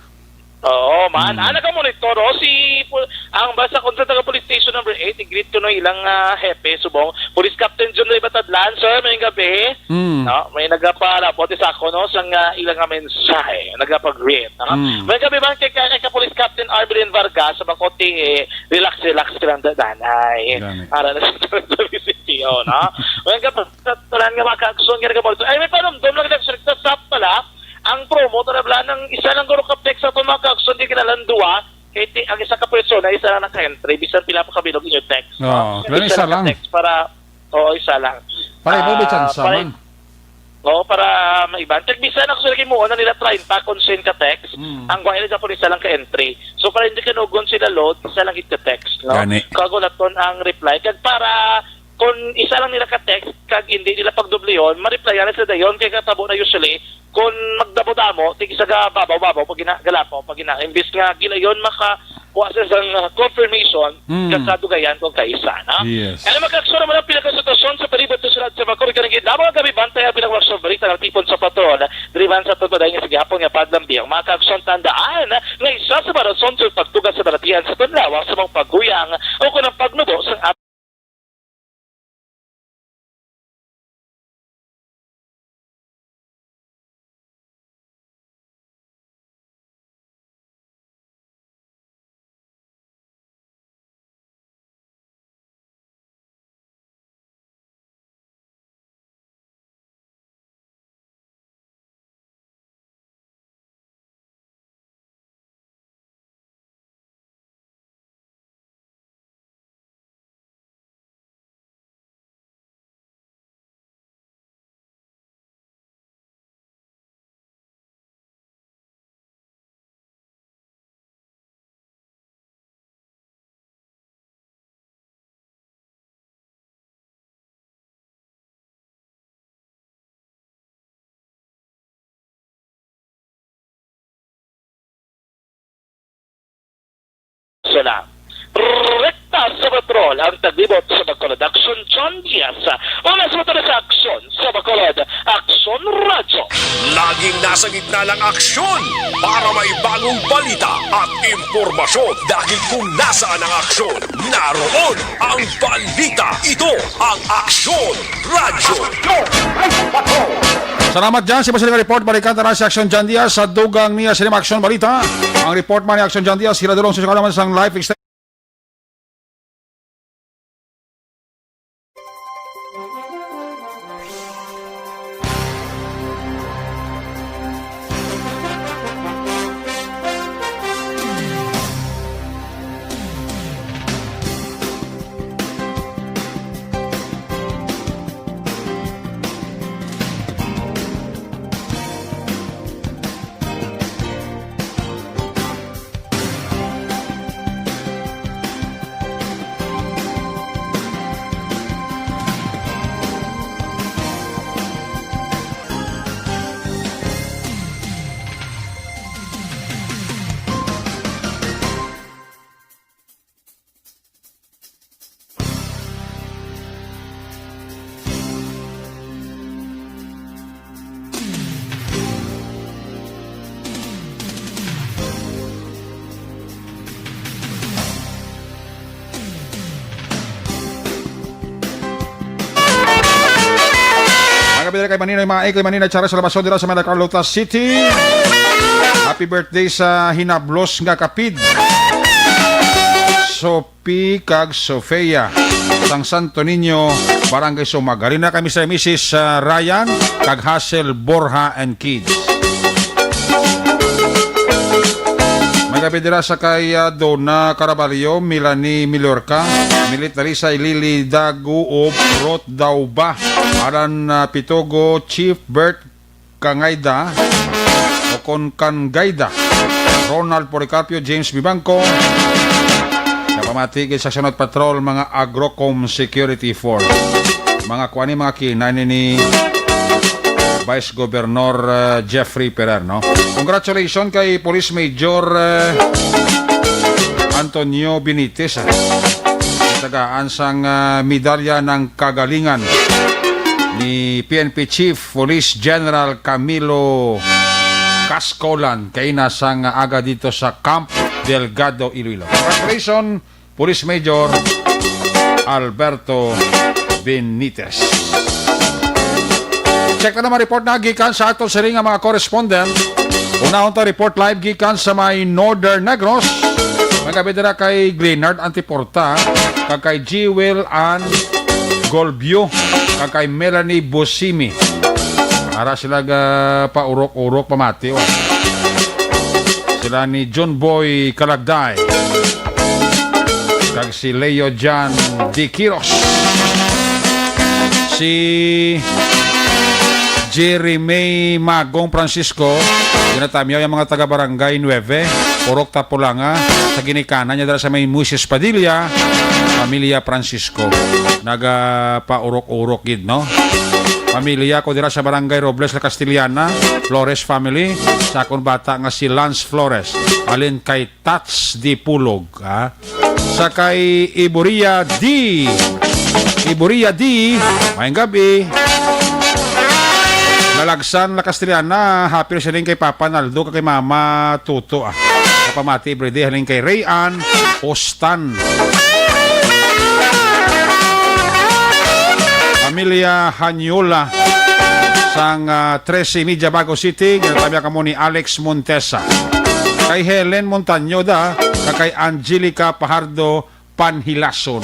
Oo, man. Mm. Ah, nakamonitor, oh, si pu-, ang basta kung sa taga Police Station number eight, i-greet ko no ilang, ah, hepe, subong. Police Captain John Ray Batadlan, sir, may gabi. Mm. No, may nagapalabot sa ako, no, sa nga ilang nga mensahe, nagapag-greet, no? Mm. May gabi man kay, kay, kay Police Captain Armelin Vargas, sa Bacote, eh, relax, relax ka lang, da-, danay. Gani. Ara na sa C P O, no? May gabi, sa tanan nga mga kaagson, nga nagapag-, ay, may panumdom lang, nagsalita sa pala, ang promo, tara, bla, nang isa lang guro ka text sa aton, mga kaagson, di kinalan duwa, kay ti-, ang isa ka persona, isa lang naka-entry, bisan pila pa kabilog inyo text, no? Oo, pero isa isa lang lang. Ka-text para, oo, isa lang. Para iba, may Ah, tsansa para man. Oo, para maiban. Kag bisan ako sila kimuha na nila treinta kung send ka text, Mm. ang guwain sa isa lang ka-entry. So, para hindi kanugon sila load, isa lang it ka-text, no? Gani. Kag wala ton ang reply. Kag para kung isa lang nila ka-text, kag hindi nila pagdubliyon, ma-replyan na sila dayon. Kay katabo na usually, kung magdamo-damo, tig isa ka babaw-babaw, pag gina-, galapaw, pag gina-, imbis nga gilayon, maka-, kuha sa isang, uh, confirmation, Mm. kag kadugayan kung kaisa, no? Yes. Ano, magkakso naman ang pinakasitwasyon sa palibot sa syudad sa Bacoor, kanang gid lamang ang gabi, bantay ang pinakasitwasyon, balita nga tipon sa patrol, diri man sa Tugbaday nga sa gihapon nga padlambing, mga kaagson, tandaan nga isa sa mga rason sa pagtuga sa balatian sa tunlawa sa mga paguyang o kung ang pagnubo sa Sila. Rekta sa patrol ang taglibot sa Bacolod. Aksyon, John Diaz. Una sa motor sa Aksyon sa Bacolod. Aksyon Radyo. Laging nasa gitna ng aksyon para may bagong balita at impormasyon. Dahil kung nasaan ang aksyon, naroon ang balita. Ito ang Aksyon Radyo. Salamat dyan. Sa mga report, balikan tara si Action John Diaz sa dugang niya sa Action Balita. Ang report man ni Action John Diaz, sila dulong sa naman sang live extension. Pwede kay Maninoy Mae, kay Maninoy Chara sa Labason dira sa Mela Carlota City. Happy birthday sa hinablos nga kapid. Sophie kag Sofia sang Santo Niño, Barangay Sumag. Halin na kami sa misis, ah, Ryan kag Hazel Borja and kids. May gabi dira sa kay, ah, Donna Caraballo, Melanie Milorca, Milit Dalisay, Lily Daguob, Ruth Dauba, Alan, ah, Pitogo, Chief Bert Kangayda, o kon Kangayda, Ronald Policarpio, James Bibangco, napamati gid sa Sunod Patrol, mga Agrocom Security Force. Mga kuan ni, mga kinani ni Vice Governor, uh, Jeffrey Ferrer, no? Congratulations kay Police Major, uh, Antonio Benitez, ah. Tagaan sang, uh, medalya ng kagalingan ni P N P Chief Police General Camilo Cascolan kay nasang aga dito sa Camp Delgado, Iloilo. Congratulations, Police Major Alberto Benitez. Check na naman report na gikan sa aton siring nga mga correspondent. Unahon ta report live gikan sa may Northern Negros. May gabi dira kay Glenard Antiporta, kag kay Jewel Ann Golbio, kag kay Melanie Busimi. Ara sila ga paurok-urok pamati, oh. Sila ni John Boy Kalagday, kag si Leo Jan Diquiros. Si Jeremy Magong Francisco, ginatamyaw ang mga taga Barangay Nueve, Purok Tapulanga, sa ginikanan niya dala sa may Moises Padilla, pamilya Francisco. Nagapaurok-urok gid, no? Pamilya ko dira sa Barangay Robles, La Castellana, Flores family, sa akon bata nga si Lance Flores, alin kay Tats Dipulog, ha? Sa kay Iburia D. Iburia D, maayong gabi. Lalagsan, La Castellana, happy siya din kay Papa Naldo, kay Mama Tuto, ah. Kapamati everyday, halin kay Rayan Ostan. Pamilya Hanyola, sang, ah, trese y media Bago City, ginatamya kamo ni Alex Montesa. Kay Helen Montaño da, kag kay Angelica Pajardo Panhilason.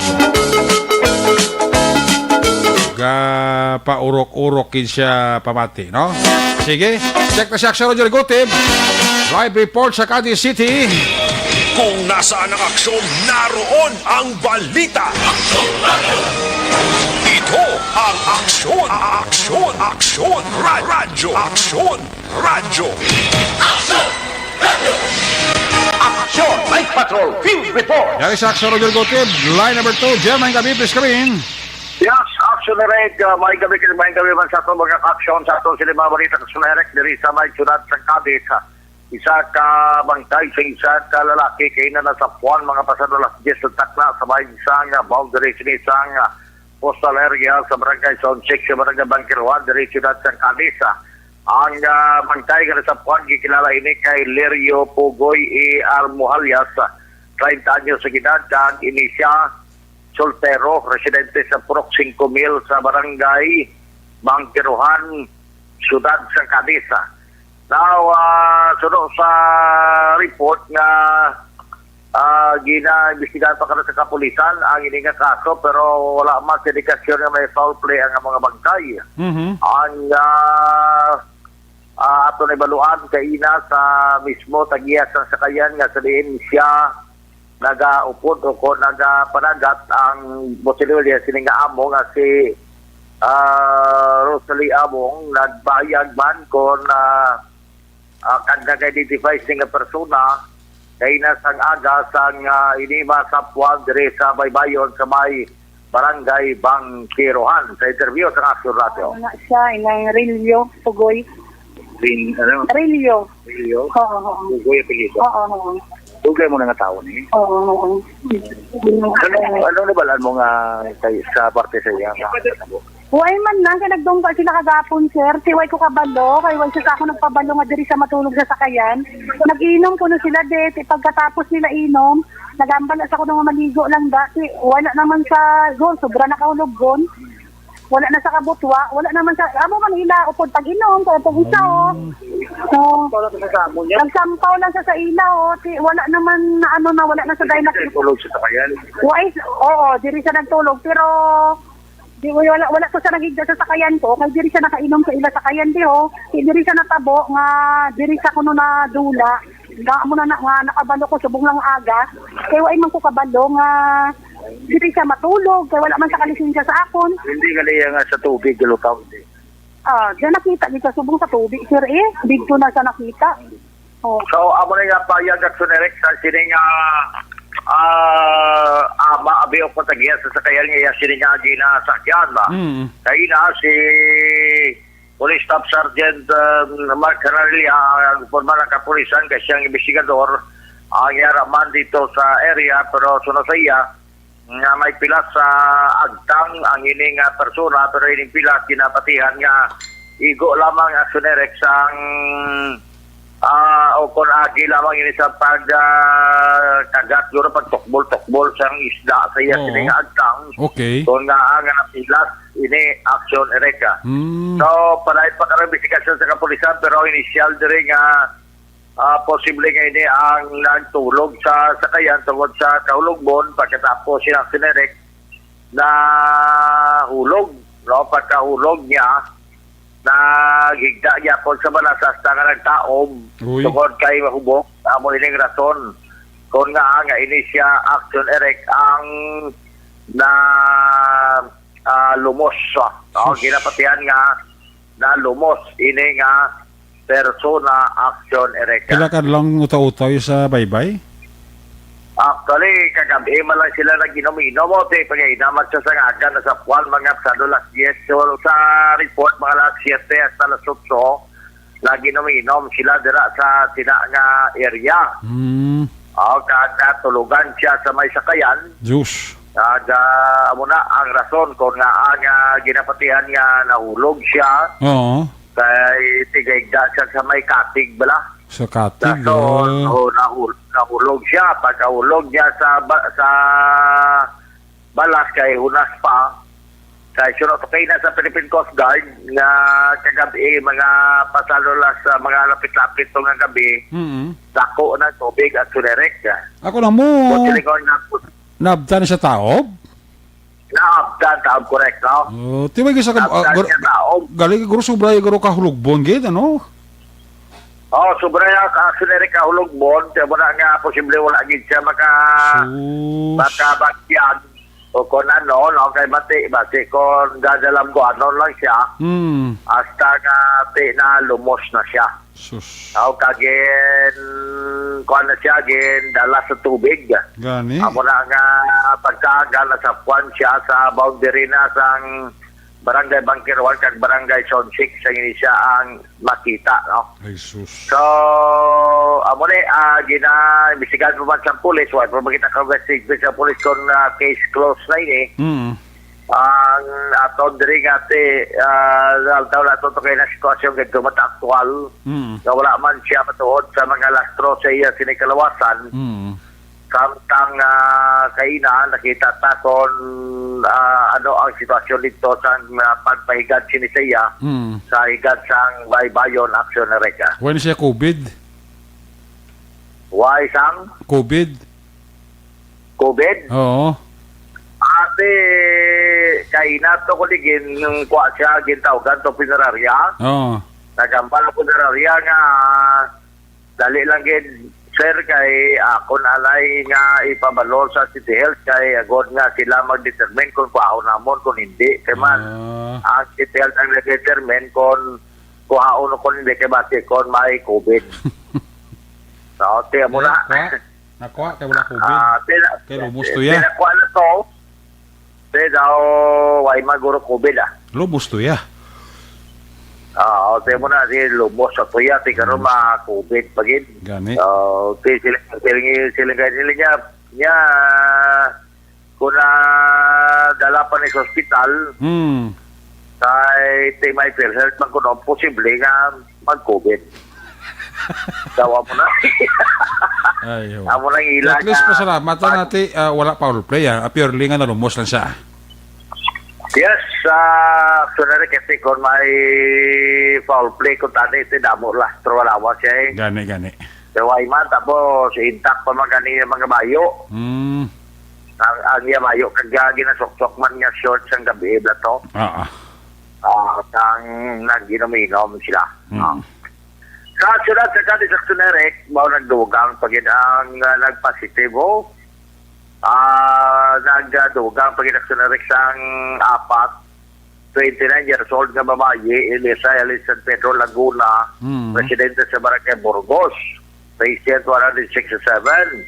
Gapaurok-urok gid siya pamati, no? Sige, check na si Aksyon Roger Gutib. Live report sa Cadiz City. Kung nasaan ang aksyon, naroon ang balita. Ito ang Aksyon, Aksyon, Aksyon, Ra-, Radyo, Aksyon. Radyo. Aksyon! Aksyon! Night Patrol Field Report! Yari sa Aksyon, Roger Gutib. Line number two, Jem, maayong gabi, please come in. Yes, Aksyon Red, uh, maayong gabi, maayong gabi man sa aton mga aksyon, sa aton sila mga balita, Aksyon Direct, diri sa may siyudad sa Cadiz. Isa ka bangkay sa isa ka lalaki kay na nasapuan mga pasado alas diyes sa takna sa may isang, uh, boundary sa isang, uh, postal area sa barangay Zone six, sa barangay Bangkiruhan, diri siyudad sa Cadiz. Ang, ah, bangkay nga nasapuan, gikilala ini kay Lerio Pugoy E. Armohalias, treinta anyos sa edad, kag ini siya soltero, residente sa Purok Cinco Mil sa barangay Bangkiruhan, siyudad sa Cadiz. Now, ah, suno sa report nga, ah, ginaimbestigahan pa kada sa kapulisan ang ini nga kaso, pero wala man sa indikasyon nga may foul play ang mga bangkay. Mhm. Ang, ah, ah, ato na ibaluan kaina sa mismo tag-iya sang sakayan nga sa diin siya nagaupod o kon nagapanagat ang bosilyo sini nga amo nga si, ah, Rosalie Among, nagbayag man kon, ah, ah, kag nag-identify sini nga persona kaina sang aga sang, ah, ini masapuan diri sa baybayon sa may Barangay Bangkiruhan. Sa interview sa Aksyon Radio. Ano na siya, inang Rilio Pugoy. Rin, ano? Rilio. Rilio? Oo, oo. Pugoy apelyido? Oo, oo. Dugay mo na nga tawo ni? Oo, oo. Ano, ano nabalaan mo nga kay, sa parte sa iya nga? Why man lang, kay nagdungga sila kagapon, sir. Si why ko kabalo, kay why siya sa ako nagpabalo nga diri sa matulog sa sakayan. Nag-inom kuno sila, de. Pagkatapos nila inom, nagambal sa ako nga maligo lang dati. Wala naman sa, go, sobra na kaulog, gon. Wala na sa kabutwa, wala naman sa, amo man ila, upod pag-inom, kaya pag isa, oh. Mm. So, nagsampaw lang sa, sa ila, oh. Ti, wala naman na ano na, wala na sa dynamic. Tulog sa sakayan. Wais, oo, diri siya nagtulog, pero di, wala, wala ko siya nagigda sa sakayan ko, kay diri siya nakainom sa ila sakayan, di, oh. Ti, diri siya natabo nga, diri siya kuno na dula. Nga, amo na, na, nga nakabalo ko subong lang aga, kay wala man ko kabalo nga diri siya matulog, kay wala man sa kalisensya sa akon. Hindi ka niya nga sa tubig, galutaw, hindi. Ah, diyan nakita, di ka subong sa tubig, sir, eh. Dito na siya nakita. Oh. So, amo na nga payag at sunerek sa sining, ah, ah, ama, abi o kontagiya sa sakayan nga iya sining nga ginasakyan ba? Mm. Kay na si Police Staff Sergeant, ah, Mark Haralilla, ang formal na kapulisan, kay siyang investigador, ang yara man dito sa area, pero sunod sa iya, nga may pila sa agtang ang ini nga persona, pero ining pila kinapatihan nga igo lamang ang sunerek sang, ah, o kon agi lamang ini sa pag, ah, kagat, siguro pagtukbol-tukbol sang isda sa iya Oo. sining agtang. Okay. Kon nga, ah, nga napilas ini action ereka. Hmm. So, palain pa karang investigasyon sa kapulisan, pero ang inisyal diri nga ah, posible nga ini ang nagtulog sa sakayan tungod sa kahulogbon pagkatapos siya sinerek na hulog, no? Pagkahulog niya, naghigda gyapon sa balas hasta nga nagtaob Uy. tungod kay mahubog. Amo ining rason kung nga nga ini siya action erect ang na ah, lumos, ah, no? Sus. Ginapatihan nga na lumos ini nga persona action erect. Pila ka lang utaw-utaw sa baybay? Actually, kagabi man lang sila nag-inom-inom, o, te, pag-inom man sa sangagan, nasa puwan, mga pasado las dies. So, sa report, mga las siyete hasta las otso, nag-inom-inom sila dira sa sina nga area. Hmm. O, kag natulugan siya sa may sakayan. Diyos. Kag, ah, amo na ang rason kung nga ang, ah, ginapatihan nga nahulog siya. Oo. Kay tigayda siya sa may katig bala. Sa katig, Dason, ah. o, nahul-, nahulog siya. Pagkahulog niya sa ba-, sa balas kay hunas pa. Kay sure, okay na sa Philippine Coast Guard nga kagabi, mga pasado lang sa mga lapit-lapit to nga gabi, Mm. dako na tubig at sunerek. Ako na mo. Buti lingon na Naabtan na siya taob? Naabtan taob, correct, no? Oh, ti may gisa ka, Naabtan ah, gar-, siya taob. Galing guro sobra yung guro kahulogbon gid, ano? Oh, sobra yung ka-, sinerik kahulogbon, kaya mo na nga posible wala gid siya maka-, Sus. makabatyag o kung ano, no? Kay bati, bati kung dadalam ko ano lang siya, Hmm. hasta nga ti na lumos na siya. Sus. Aw, kagin, kuan na siya, gin dala sa tubig. Gani? Amo na nga pagkaaga, nasa kuan siya sa boundary na sang Barangay Bangkiruan kag Barangay Zone six, sa ini siya ang makita, no? Ay, sus. So, amo ni, ah, gina-, imbestigahan pa man sa pulis, wa pa makita ka statement sa pulis kung, ah, case closed na ini. Mm. Ang aton diri nga ti, ah, aldaw na aton to kay na sitwasyon kay tumata aktual Mm. nga wala man siya matuod sa mga lastro sa iya sini kalawasan. Mm. Samtang, ah, kaina nakita ta kon, ah, ano ang sitwasyon dito sa, ah, pagpahigad sini sa iya Mm. sa higad sang baybayon aksyon na reka. When siya covid? Why sang? Covid. Covid? Oo. Ate, kaina to ko ligin, yung kuha siya, gintawgan to punerarya. Oo. Nagambal ang punerarya nga, dali lang gid, sir, kay ako na lang nga ipabalo sa City Health, kay agod nga sila mag-determine kung kuhaon namon, kung hindi. Kay man, Ah. ang City Health ang nag-determine kung kuhaon o kung hindi, kay basi kung may covid. So, tiyan mo na. Nakuha. Nakuha kay wala covid. Ah, pila, Kay lumos to ya. pila kuha na to? Pila daw, way maguro covid, ah. Lumos to ya. Ah, o, tiyan mo na, si lumos sa tuya, ti karon Lumos. ma-covid pa gid. Gani. Ah, ti sila, sila, sila, sila niya, niya, kung na dala pa ni sa ospital, Hmm. kay ti may PhilHealth man kuno, posible nga mag-covid. Tawa mo na. Ay, oh. Amo nang ila At least, nga pasalamat lang pag- nati, ah, wala foul play, ah. Purely nga nalumos lang siya. Yes, ah, actually, kasi kung may foul play, kung tani, ito damo lastro, wala mo siya eh. Gani, gani. Pero why man, tapos intact pa man gani ang mga bayo. Hmm. Ang, ang iya bayo, kag ginasuksok man nga short sang gabi, bla to. Ah, ah. Ah, kang nag-inom-inom sila. Hmm. Ah. Sa siyudad sa Cadiz, actually, Rex, mao nagdugang pa gid ang, ah, nagpositibo. Ah, nagdugang pa gid actually, Rex, ang apat, twenty-nine years old nga babayi, Elisa, Elisa San Pedro, Laguna, Mm. residente sa Barangay Burgos, patient one hundred sixty-seven,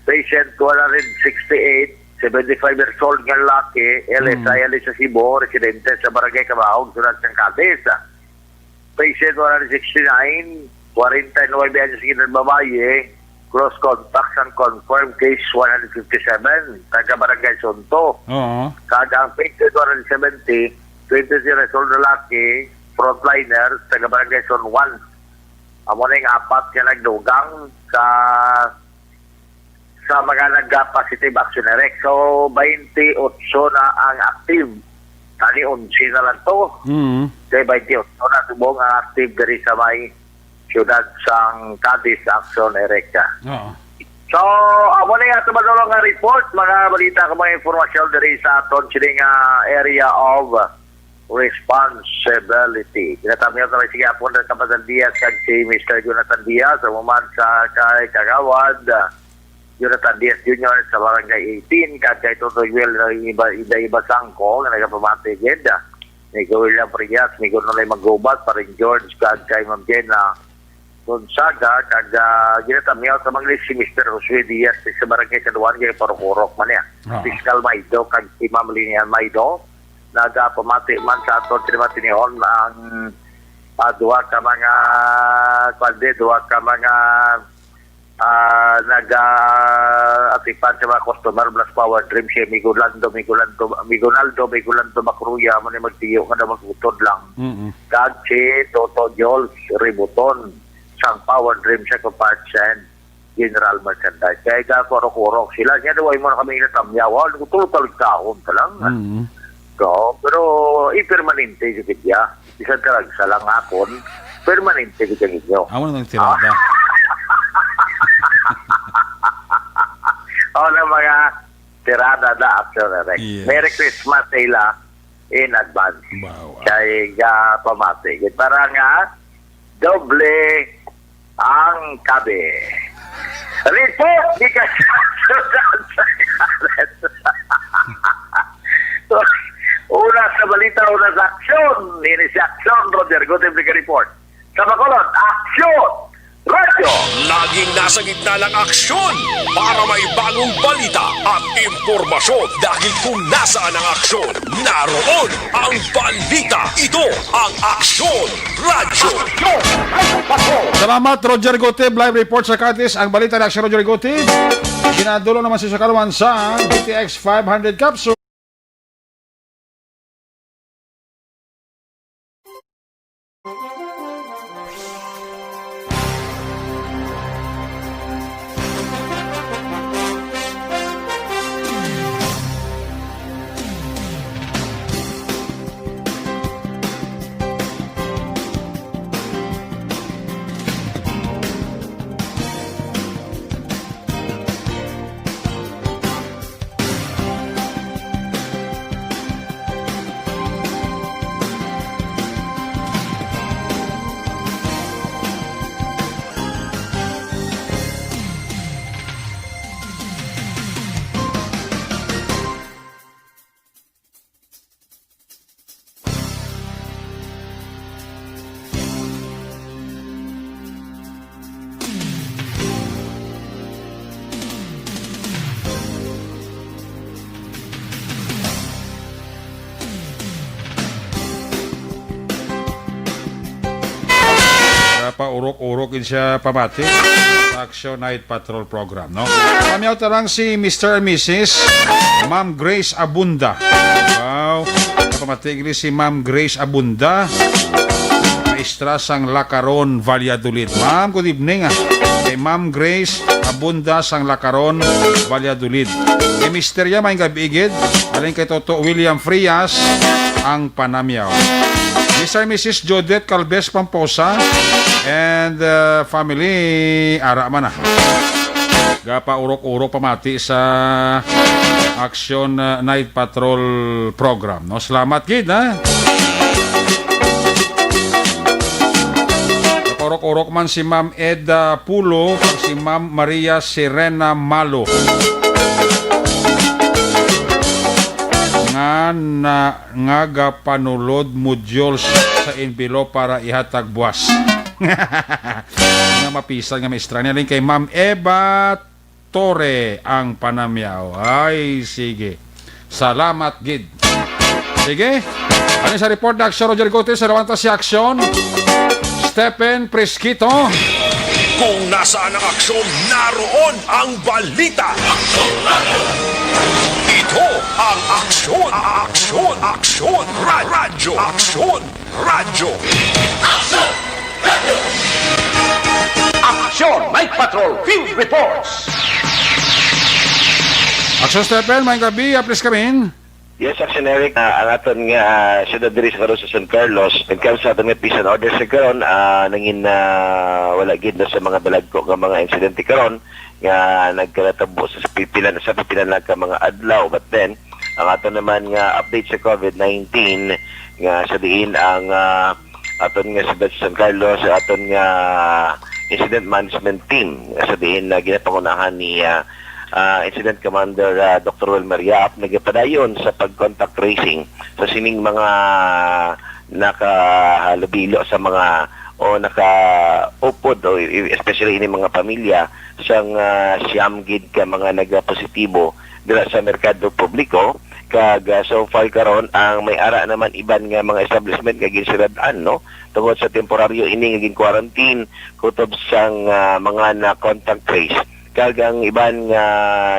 patient one hundred sixty-eight, seventy-five years old nga lalaki, Elisa, Mm. Elisa Sibo, residente sa Barangay Kabahog, Siyudad sang Cadiz. Patient one hundred sixty-nine, forty-nine anyos nga babayi, close contacts ang confirmed case one hundred fifty-seven, taga Barangay Sunto. Oo. Kag ang patient one hundred seventy, twenty-three years old lalaki, frontliner, taga Barangay Zone one. Amo na yung apat nga nagdugang sa sa mga nagpa-positive action direct. So, twenty-eight na ang active. Tani, onse na lang to. Mm. Kay twenty-eight na subong ang active diri sa may siyudad sang Cadiz Action Directa. Oo. So, amo na yung ato madulong nga report, mga balita kag mga impormasyon diri sa aton sini nga area of responsibility. Ginatamyaw sa may sigapon na Kapitan Diaz kag si Mister Jonathan Diaz, ang uman sa kay Kagawad, ah, Jonathan Diaz Junior sa Barangay eighteen, kag kay Totoy Will na iba, iba, iba sangko, nga nagapamati gid. Migo William Frias, Migo Nolay Magubat, Paring George, kag kay Ma'am Jenna Gonzaga, kag, ah, ginatamyaw sa mga si Mister Josue Diaz sa Barangay San Juan, kay Parukurok man niya. Ah. Fiscal Maido, kag si Ma'am Linian Maido, nagapamati man sa aton kinamatinion ang, ah, duha ka mga, kuwan di, duha ka mga, ah, naga-atipan sa mga customer plus Power Dream, si Amigo Lando, Amigo Lando, Amigo Naldo, Amigo Lando Macruya, mo ni magtiyo nga daw magutod lang. Mm-mm. Kag si Toto Jols Ributon, sang Power Dream sa Compartment General Merchandise. Kaya ka kurok-kurok sila. Niya daw ay mo na kami natamyawan. Kung tulo taligtahon ka lang. Mm. So, pero, eh, permanente si Pidya. Bisan ka lang isa lang hapon, permanente si Kagidyo. Amo na ang tirada. O, na mga tirada na, Action Direct. Yes. Merry Christmas sa ila in advance. Wow, wow. Kay, ah, pamati. Para nga, doble ang kabe. Report ni ka Una sa balita, una sa aksyon. Ini si Aksyon, Roger Gutierrez report. Sa Bacolod, Aksyon! Radyo! Laging nasa gitna ng aksyon para may bagong balita at impormasyon. Dahil kung nasaan ang aksyon, naroon ang balita. Ito ang Aksyon Radyo. Salamat, Roger Gutib. Live report sa Cadiz. Ang balita ni Aksyon Roger Gutib. Ginadulong naman si Sukalwan sa D T X five hundred capsule. Kaya pa urok-urok yun siya pamati. Action Night Patrol Program, no? Pamyaw ta lang si Mister and Missus Ma'am Grace Abunda. Wow. Pamati gini si Ma'am Grace Abunda. Istra sang Lacaron, Valladolid. Ma'am, good evening, ah. Kay Ma'am Grace Abunda sang Lacaron, Valladolid. Kay Mister Ya, may gabi gid. Alin kay Toto William Frias, ang Panamyaw. Mister and Missus Jodette Calves Pamposa and, uh, family, ara man, ah. Gapaurok-urok pamati sa Action, uh, Night Patrol program, no? Salamat gid, ha? Gapaurok-urok man si Ma'am Eda Pulo kag si Ma'am Maria Sirena Malo. Nga na, nga gapanulod modules sa envelope para ihatag buwas. Nga mapisan nga maestra niya. Alin kay Ma'am Eva Torre ang Panamyaw. Ay, sige. Salamat gid. Sige. Ano sa report na Aksyon, Roger Gutierrez? Sa Lawanta si Aksyon, Stephen Presquito. Kung nasaan ang aksyon, naroon ang balita. Ito ang Aksyon, Aksyon, Aksyon, Ra-, Radyo, Aksyon, Radyo. Aksyon Night Patrol Field Reports. Aksyon Stephen, may gabi, ah, please come in. Yes, Aksyon Eric, ah, ang aton nga, ah, siyudad diri sa Carlos, sa San Carlos, when it comes sa aton nga peace and order sa karon, ah, nangin, ah, wala gid na sa mga balagko nga mga insidente karon nga nagkatabo sa pipila, sa pipila na ka mga adlaw. But then, ang ato naman nga update sa covid nineteen, nga sa diin ang, ah, aton nga siyudad sa San Carlos, sa aton nga incident management team, nga sa diin na ginapangunahan ni, ah, ah, Incident Commander, ah, Doctor Wilmer Yap, nagapadayon sa pag-contact tracing sa sining mga nakahalubilo sa mga o nakaupod, o i-, especially ini mga pamilya sang, ah, siyam gid ka mga nagapositibo dira sa merkado publiko, kag, ah, so far karon ang may ara naman iban nga mga establishment nga ginsirad-an, no, tungod sa temporaryo ini nga gin-quarantine kutob sang, ah, mga na contact trace, kag ang iban nga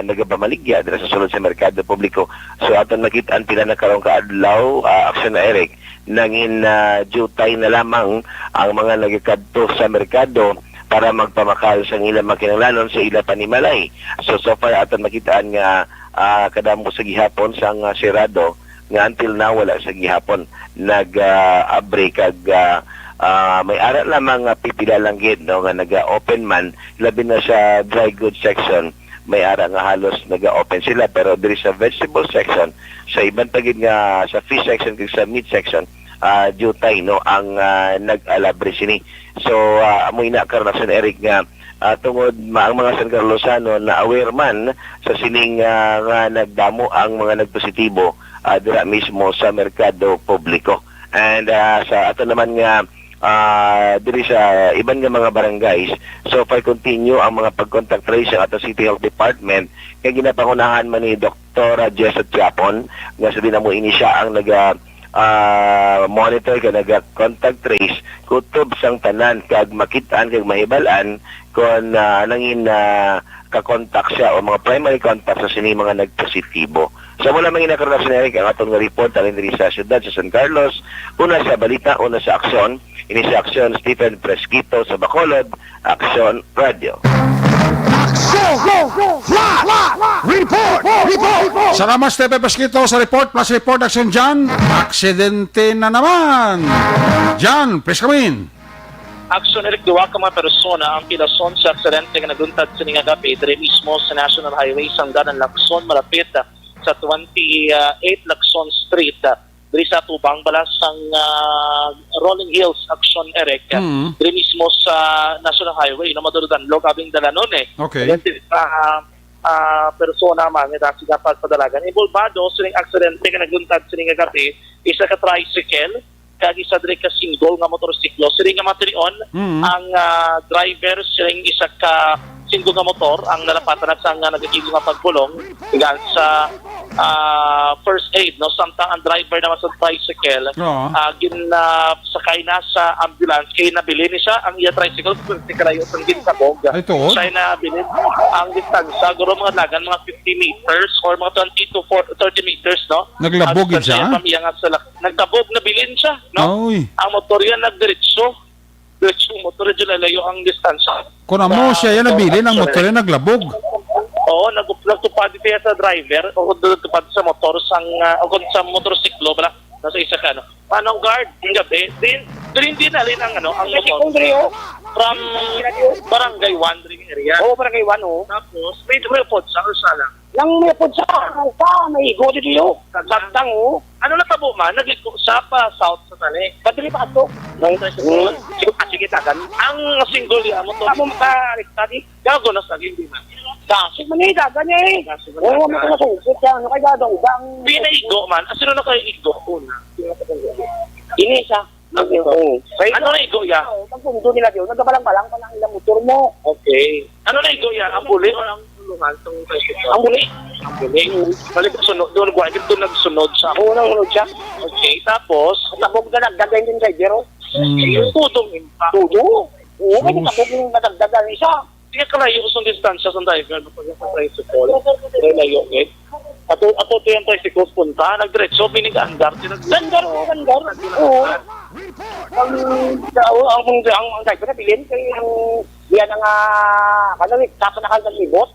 nagapamaligya dira sa sulod sa merkado publiko. So aton makit-an pila na karon ka adlaw, ah, Aksyon Eric, nangin, ah, diutay na lamang ang mga nagakadto sa merkado para magpamakal sang ila mga kinahanglanon sa ila panimalay. So, so far, aton makitaan nga, ah, kadamo sa gihapon sang, ah, sirado nga until now wala sa gihapon nag, ah, abre kag, ah, ah, may ara lamang nga pipila lang gid, no, nga naga-open man, labi na sa dry goods section. May ara nga halos naga-open sila, pero diri sa vegetable section, sa iban pa gid nga sa fish section kag sa meat section, ah, diutay, no, ang, ah, nag-alabre sini. So, ah, amo ina karon, Aksyon Eric, nga, ah, tungod ma-, ang mga San Carlosano na aware man sa sining, ah, nga nagdamo ang mga nagpositibo, ah, dira mismo sa merkado publiko. And, ah, sa ato naman nga, ah, diri sa iban nga mga barangays, so far continue ang mga pag-contact trace sa ato City Health Department nga ginapangunahan man ni Doktora Jessa Tiapon, nga sa dinamo ini siya ang naga, ah, monitor ka naga contact trace kutob sang tanan kag makitaan kag mahibal-an kon, ah, nangin, ah, ka-contact siya o mga primary contact sa sini mga nagpositibo. So, mula mga inakar na Eric, ang aton nga report alin diri sa siyudad sa San Carlos, una sa balita, una sa aksyon, ini sa aksyon, Stephen Fresquito sa Bacolod, Aksyon Radio. Aksyon! Flash! Report! Report! Salamat, Stephen Fresquito, sa report. Flash report, Aksyon John. Aksidente na naman. John, please come in. Aksyon, Eric, duwa ka mga persona ang pilason sa aksidente nga nagluntad sini nga gabi diri mismo sa National Highway, Sangganan, Lacson, malapit sa twenty-eight Lacson Street, diri sa tubang bala sang, ah, Rolling Hills, Aksyon, Eric, Mm. diri mismo sa National Highway, no, maduro danlog abing dalanon, eh. Okay. Diri sa, ah, ah, persona man nga dasi dapat padalagan. Involbado sining aksidente nga nagluntad sini nga gabi, isa ka tricycle, kag isa diri ka single nga motorsiklo. Siring nga matilion, Mm. ang, ah, driver siring isa ka single nga motor ang nalapatan na sa nga nagakilo nga pagbulong, gan sa ah, first aid, no? Samtang ang driver naman sa tricycle, Oo. ah, gin, ah, sakay na sa ambulance, kay nabilin ni siya ang iya tricycle, kay kalayo sang ginsabog. Ay, tuod? Siya nabilin ang distansya, guro mga dalagan, mga fifty meters or mga twenty to four, thirty meters, no? Naglabog Ang gid siya? distansya sa iya nga salak-, nagtabog, nabilin siya, no? Oy. Ang motor yan nagdiretso. Diretso ang motor, diretso lalayo ang distansya. Kung amo Sa siya yan motor, nabilin, ang motor yan naglabog. Oo, nag-, nagtupad siya sa driver o nagtupad sa motor sang, ah, o kung sa motorsiklo, bala, nasa isa ka, no? Manong guard, yung gabi, din, din, din, alin ang, ano, ang Sa motor. Sikong diri, oh. From Barangay one, diri area. Oo, Barangay one, oh. Tapos, may, may upod sa, sa lang. Lang may upod sa, sa, may igo dito, oh. Sagtang, oh. Ano na tabo man? Nagliko sa pa south sa tali. Padre pa ato. Nang, mm, sige, ah, sige, tagan. Ang single ya, motor. Amo makarekta di. Gago na sa hindi man. Dasig man eh, dagan niya eh. Dasig man Oo, eh. May mga sungkit yan. Ano kaya daw? Bang Pinaigo man. Ah, sino na kayo igo? Una. Ini siya. Mag-, oo. Kaya Ano na igo ya? Oo, magpundo nila yun. Nagkabalang-balang pa lang ilang motor mo. Okay. Ano na igo ya? Ang buli o ang kulungan? Itong tricycle? Ang buli. Ang buli. Balik sunod. Doon, nagwa-, doon nagsunod sa Oo, nang sunod siya. Okay, tapos? Tabog na nagdagan din sa Ibero. Hmm. Yung tudong impact. Tudo. Oo, may Sus. Tabog yung nadagdagan isa. Hindi ka kalayo sa distansya sa driver, no? Pag sa tricycle, may layo, eh. Ato, ato to yung tricycle punta, nagdiretso, may nag-andar, tinag- Gandar, oh, gandar. Oo. Ang, ang, ang, ang, ang driver na bilin, kay ang, yan ang, ah, ano, eh, kaso na kang libot.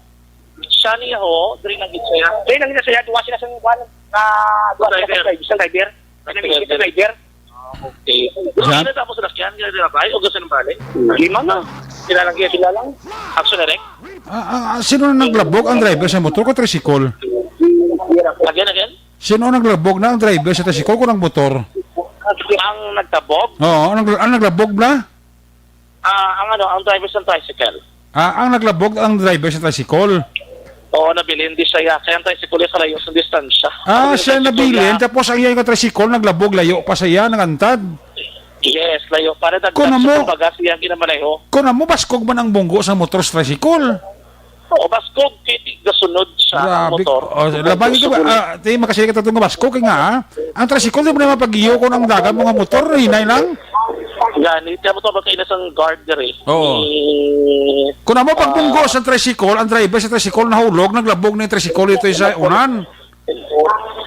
Siya niya ho, diri lang gid siya. Diri lang gid siya, duwa sila sa kuwan, ah, duwa sila sa Driver. Driver, sa driver. Kaya nag-isip sa driver. Ah, okay. Yan. Sino tapos sa lakyan? Kaya nila ba? O gusto ng bali? Lima na. Sila lang, sila lang. Action direct? Ah, ah, ah, sino na naglabog, ang driver sa motor o tricycle? Again, again? Sino ang naglabog na, ang driver sa tricycle o ang motor? Ang nagtabog? Oo, ang, ang naglabog na? Ah, ang ano, ang driver sa tricycle. Ah, ang naglabog ang driver sa tricycle? Oo, nabilin di siya. Kaya ang tricycle ay kalayo sa distansya. Ah, Ang siya tricycle nabilin, niya. Tapos ang iyang tricycle naglabog, layo pa siya, nangantad. Yes, layo. Para dagdag Kung sa amo, kumbaga siya ginamaneho. Kung amo, baskog man ang bunggo sa motor sa tricycle. Oo, baskog, kay gasunod siya ang Grabe. Motor. Oh, labang ito ba? Gasunod. Ah, ti, makasaya ka tatong baskog, kay nga, ah, ang tricycle, di mo na mapagiyo kung ang dagan mga motor, hinay lang. Gani, kaya mo to, magkainas ang guard diri. Oo. Ni, Kung amo pagbunggo ah, sa tricycle, ang driver sa tricycle nahulog, naglabog na yung tricycle ito sa unan.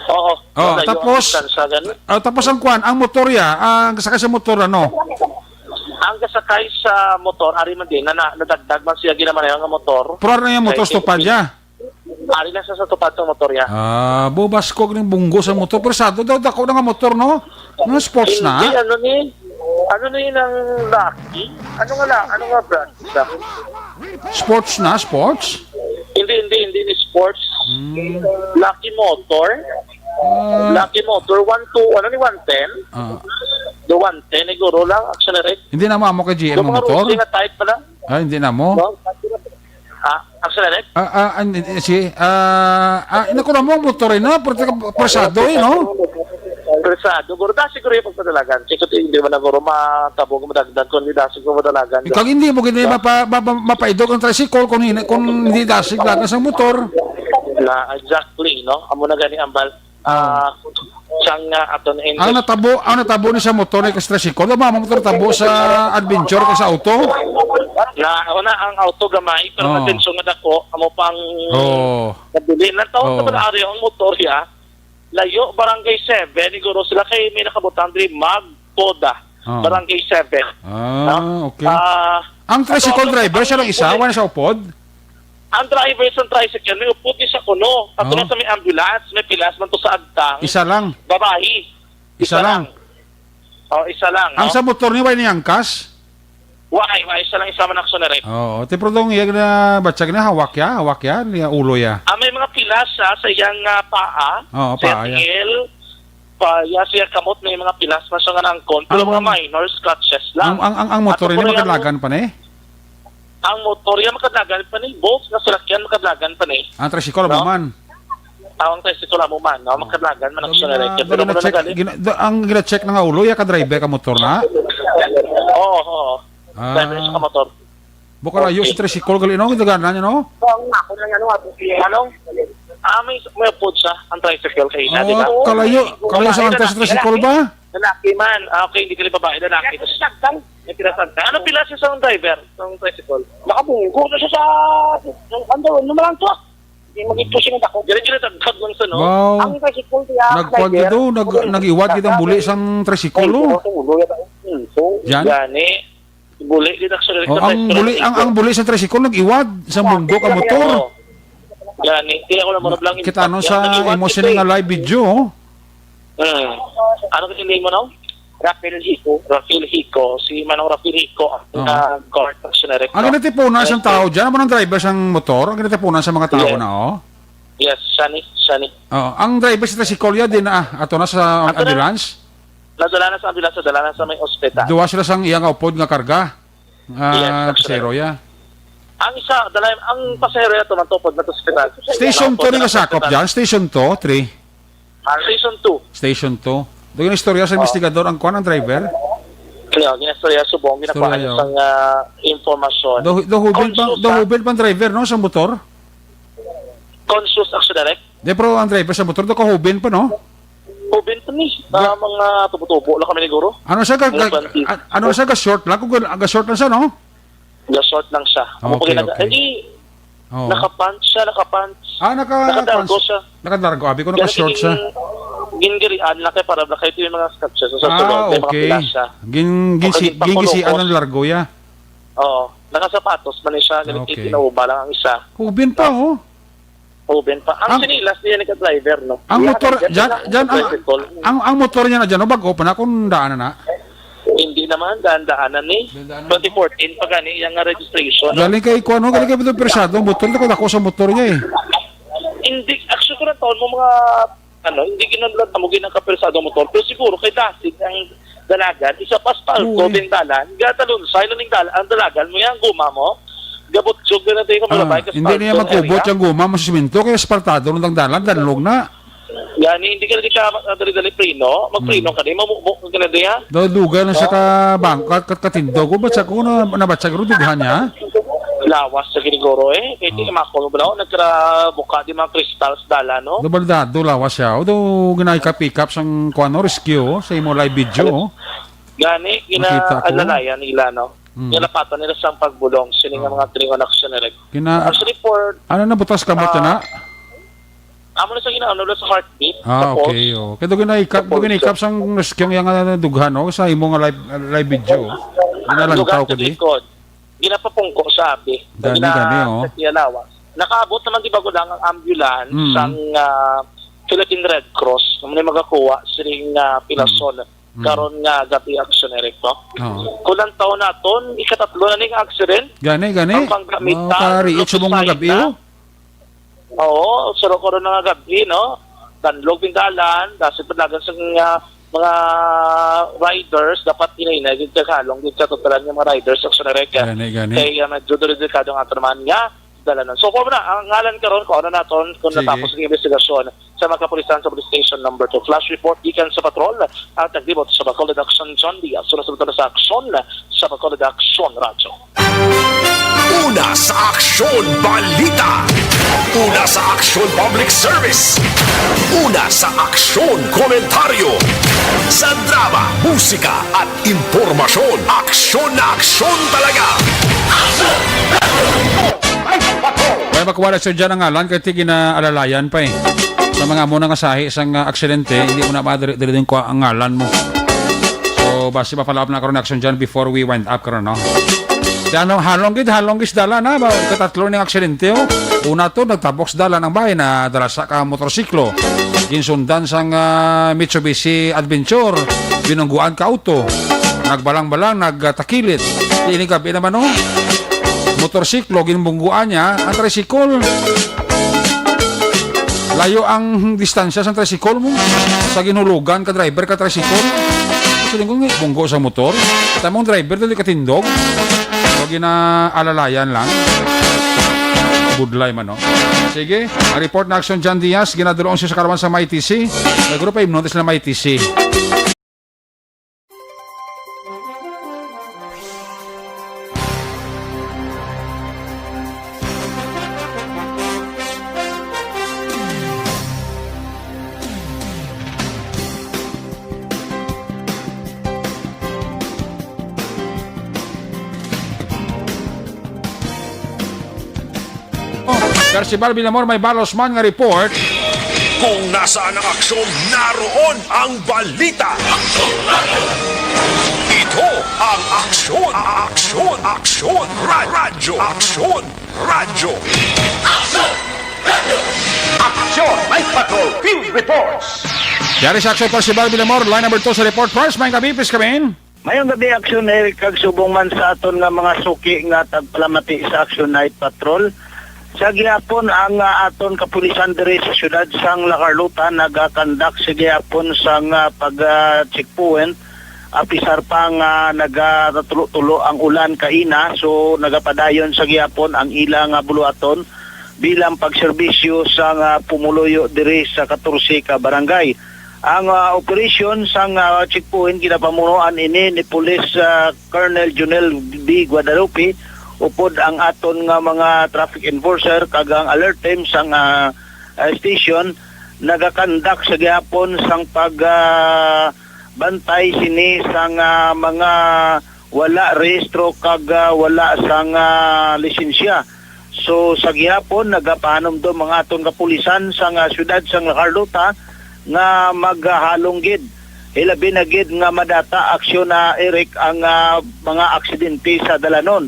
Oo. Oh, Malayo ang tapos, distansya, gani. Ah, tapos ang kwan, ang motor ya, ang sakay sa motor, ano? Ang kasakay sa motor, ari man din, na, na, nadagdag man siya ginamaneho nga motor. Pero ano yung motor, Kay, stupad ya? Ari na sa, sa tupad sa motor ya. Ah, bubaskog ng bunggo sa motor. Pero sado daw, dako na nga motor, no? Mga sports na? Hindi, ano ni, ano ni ng Lucky? Ano nga la, ano nga brand? Sports na, sports? Hindi, hindi, hindi ni sports. Hmm. Lucky Motor. Ah. Lucky Motor, one two, ano ni one ten? Ah. The one ten, siguro lang, action na rin. Hindi na mo amo kay G M Yung ang mga motor? Racing na type pala. Ah, hindi na mo? No? Ah, action na rin? Ah, ah, an-, eh, si, ah, ah, ina ko na mo, motor eh, no? Pero taga Persado eh, no? Persado. Guro, da siguro yung pagpadalagan. Kasi hindi man na guro matabog, madagdag, kung hindi da siguro madalagan. Ikaw hindi mo gini mapa-, mapa-, mapaidog ang tricycle kung hindi, kung hindi dasig lang sa motor. Na, exactly, no? Amo na gani ang bal-, ah, siyang, ah, aton Ang natabo, ang natabo ni sa motor ay kas tricycle, o mama motor tabo sa adventure kay sa auto? Na, una, ang auto gamay, pero Oh. Atensyon nga dako, amo pang Oh. Nabili. Nataon Oh. Naman ari ang motor, ya. Layo, Barangay seven, siguro sila kay may nakabutang diri, Mag Poda, Oh. Barangay seven. Ah, No? Okay. Ah, Ang tricycle ato, driver, siya lang isa, ang wala sa upod? Ang driver sa tricycle, may upod ni sa kuno. Ato Oh. Na sa may ambulance, may pilas man to sa agtang. Isa lang? Babae. Isa Isa lang? lang. Oh, isa lang, Ang no? Sa motor ni, wala niyang kas? Why? Why? Isa lang, isa man action na rin. Oo. Ti, pero dong, iya na, batsag na, hawak ya, hawak ya, niya ulo ya. Ah, may mga pilas siya sa iyang, ah, paa, Oo, sa paa, ya. Tiil, pa, ya, sa iyang kamot, may mga pilas man siya nga naangkon, pero Ang mga minor scratches lang. Ang, ang, ang, ang motor At niya, ang makadlagan pa ni? Ang motor niya, makadlagan pa ni. Both nga salakyan, makadlagan pa ni. Ang tricycle, No? Amo man. Ang tricycle, amo man, no? Oh. Makadlagan man ang Dali siya na, na, dali pero na wala check, na gali. Gina-, do, ang gina-check na nga ulo, ya ka driver ka motor na? Oo, oo. Ah. Driver sa motor. Bukalayo si Okay. Tricycle gali, no? Gidagana niya, no? Oo, nga, ako lang, ano, ato si, ano? Ah, may, may upod siya, ang tricycle kayo na, di ba? Oh, kalayo, kalayo sa Lalaki, antas sa lalaki, tricycle lalaki. Ba? Lalaki man. Ah, okay, hindi ka rin babae, lalaki. May pinasagtan. May pinasagtan. Ano pila siya sa driver, sa tricycle? Nakabunggo na siya sa, ano, ano, ano lang to, ah. Hindi mag-ipos yung dako. Diri, diri, dagdag lang sa, no? Wow. Ang tricycle, kaya, nagkuan driver, gid, oh, nag-, ano, nag-iwat gid ang buli sang tricycle, oh. Ay, ulo, ulo, yata. Hmm, so, Yan? Gani. Buli gid actually. Oh, ang buli, ang, ang buli sa tricycle nag-iwad sa bunggo ka motor. Oo. Gani, kaya ko lang marablang. Kita no sa imo sini nga live video, oh. Hmm. Ano kasi name mo, no? Rafael Hico. Rafael Hico. Si Manong Rafael Hico, ang, oh, ah, court actionary. Ang ginatipunan sang tao dyan, amo nang driver sang motor, ang ginatipunan sa mga tao. Yes. Na, oh. Yes, siya ni, siya ni. Oh, ang driver sa tricycle ya din, ah, ato na sa ambulance? Ato na. Nadala na sa ambulance, nadala na sa may ospital. Duwa sila sang iya nga upod nga karga. Ah, yes, pasahero ya. Ang isa, dala, ang pasahero ya, tumantupod na to sa ospital. Station two ni nga sakop dyan? Station two, three? Ah, station two. Station two. Doon yung istorya sa investigador, ang kuan, ang driver? Kaya, ginastorya subong, ginakuha niya sang, ah, impormasyon. Do, do hubin pa, do hubin pang driver, no, sa motor? Conscious action direct? Di, pero ang driver sa motor, do kahubin pa, no? Hubin pa ni. Mga tubo-tubo lang kami ni guro. Ano siya, ga-, ano siya, ga-short lang? Kung ga-, ga-short lang siya, no? Ga-short lang siya. Okay, okay. Hindi, naka-pants siya, naka-pants. Ah, naka-pants. Nakadargo siya. Nakadargo, abi ko naka-short siya. Gingirian lang kay para black, ito yung mga scratches sa sulod, may mga pila siya. Ah, okay. Gin-, ginsi-, gingisian ang largo, ya. Oo. Nakasapatos man siya, ganito, okay, kinauba lang ang isa. Hubin pa, oh. Open pa. Ang sinilas niya ni ka-driver, no? Ang motor, dyan, dyan, ang, ang motor niya na dyan, no? Bago pa na kung daan na na. Hindi naman, daan-daanan ni. Daan-daanan, no? Twenty fourteen pa gani, yung nga registration. Galing kay kuwan, no? Galing kay Pedro Persado, ang motor, dako, dako sa motor niya, eh. Hindi, actually, kung ang taon mo, mga, ano, hindi ginamlat mo, ginakapersado motor. Pero siguro, kay dasig ang dalagan, isa pa asfalto, oo, eh, din dalan, gatalunsay lang ning dalan, ang dalagan mo yan, guma mo, gabutyog na natin yung, ah, malabay ka hindi asfalto niya magkubot area. Yung guma mo sa simento, kaya aspartado lang ang dalan, danlog na. Gani, hindi ka na di ka dali-dali preno, magpreno ka din, mamubo ka na diya. Daw dugay na siya ka bangka, kat-, katindog. O, ba't siya ko na, naba't siya ko, dughan niya? Lawas sa giniguro eh. Kaya di, oh, mako mo ba daw? Nagkarabuka di mga crystals dala, no? Do baldado lawas siya. O, do ginay ka pick up sang kuan, no, rescue, oh, sa imo live video, oh. Gani, gina-, nakita ko, alalayan nila, no? Mm. Ginapatan nila sang pagbulong. Sini nga, oh, mga tringon action nila. Gina-, actually, for, ano na, butas kamot, ah, na? Amo na sa ginaano, sa heartbeat, sa pulse. Ah, okay, oh. Kaya do ginay ka, do ginay ka sang rescue nga nga dughan, no? Sa imo nga live, live video. Ginalantaw ko di. Likod. Ginapapungko sa abi. Gani, gina-, gani, oh. Sa iya lawas. Nakaabot naman, di ba, ko lang ang ambulance, mm, sang, ah, Philippine Red Cross, nga may magakuha siring, ah, pilason, mm, karon nga gabi, action, Eric, no? Oo. Kulang taon naton, ikatatlo na ning accident. Gani, gani. Ang panggamit. Mao ka, riit sa mga gabi, oh. Oo, sa karon nga gabi, no? Danlog ning dalan, dasig panagan sa mga mga riders, dapat inay na gid kakalong gid sa totalan nga mga riders sa Sonareca. Gani, gani. Kay, ah, medyo delikado ang ato naman nga dalanan. So, kung na, ang ngalan karon, kung ano naton, kung, sige, natapos ang investigasyon sa mga kapulisan sa Police Station Number Two. Flash report gikan sa patrol at naglibot sa Bacolod Action, John Diaz. Sunod sa aksyon sa Bacolod Action Radyo. Una sa aksyon, balita. Una sa aksyon, public service. Una sa aksyon, komentaryo. Sa drama, musika, at impormasyon, aksyon na aksyon talaga. Kaya makuha na siya dyan ang ngalan, kaya tigin na alalayan pa eh. Sa mga muna nga sahi sa, ah, aksidente, hindi mo na madali-dali din kuha ang ngalan mo. So, basi pa-follow up na karon action dyan before we wind up karon, no? Kaya ano, halong gid, halong gid sa dalan, ha? Ba, katatlo ning aksidente, oh. Una to, nagtabok sa dalan ang bahay na dala sa ka motorsiklo. Ginsundan sang, ah, Mitsubishi Adventure, binungguan ka auto. Nagbalang-balang, nagtakilit. Ini gabi naman, oh. Motorsiklo, ginbungguan niya ang tricycle. Layo ang distansya sa tricycle mo. Sa ginhulugan ka driver ka tricycle. Sa lingkod nga, bunggo sa motor. Tamong driver, dili katindog. O ginaalalayan lang. Budlay man, no? Sige, ang report na action, John Diaz, ginadulong siya sa karawan sa Mighty C. May grupo, himno sila Mighty C. Percival Villamor, may balos man nga report. Kung nasaan ang aksyon, naroon ang balita. Ito ang Aksyon, Aksyon, Aksyon, Ra-, Radyo, Aksyon, Radyo. Aksyon! Night Patrol Field Reports! Yari sa Aksyon, Percival Villamor, line number two sa report. First, may gabi, please, kami. Mayong gabi, Aksyon Eric, kag subong man sa aton nga mga suki nga tagpalamati sa Aksyon Night Patrol. Sa gihapon, ang, ah, aton kapulisan diri sa siyudad sang La Carlota nagakandak sa gihapon sang, ah, pag, ah, checkpoint, apisar pa nga nagatulo-tulo ang ulan kaina, so nagapadayon sa gihapon ang ila nga buluhaton bilang pagserbisyo sa nga pumuluyo diri sa katorse ka barangay. Ang, ah, operasyon sang, ah, checkpoint ginapamunuan ini ni Police, ah, Colonel Junel B. Guadalupe, upod ang aton nga mga traffic enforcer kag ang alert team sang, ah, ah, station nagakandak sa gihapon sang pag, ah, bantay sini sang, ah, mga wala rehistro kag, ah, wala sang, ah, lisensya. So, sa gihapon, nagapahanumdom ang aton kapulisan sang, ah, siyudad sang La Carlota nga maghalong gid. Hilabi na gid nga madata aksyon na, Eric, ang, ah, mga aksidente sa dalanon.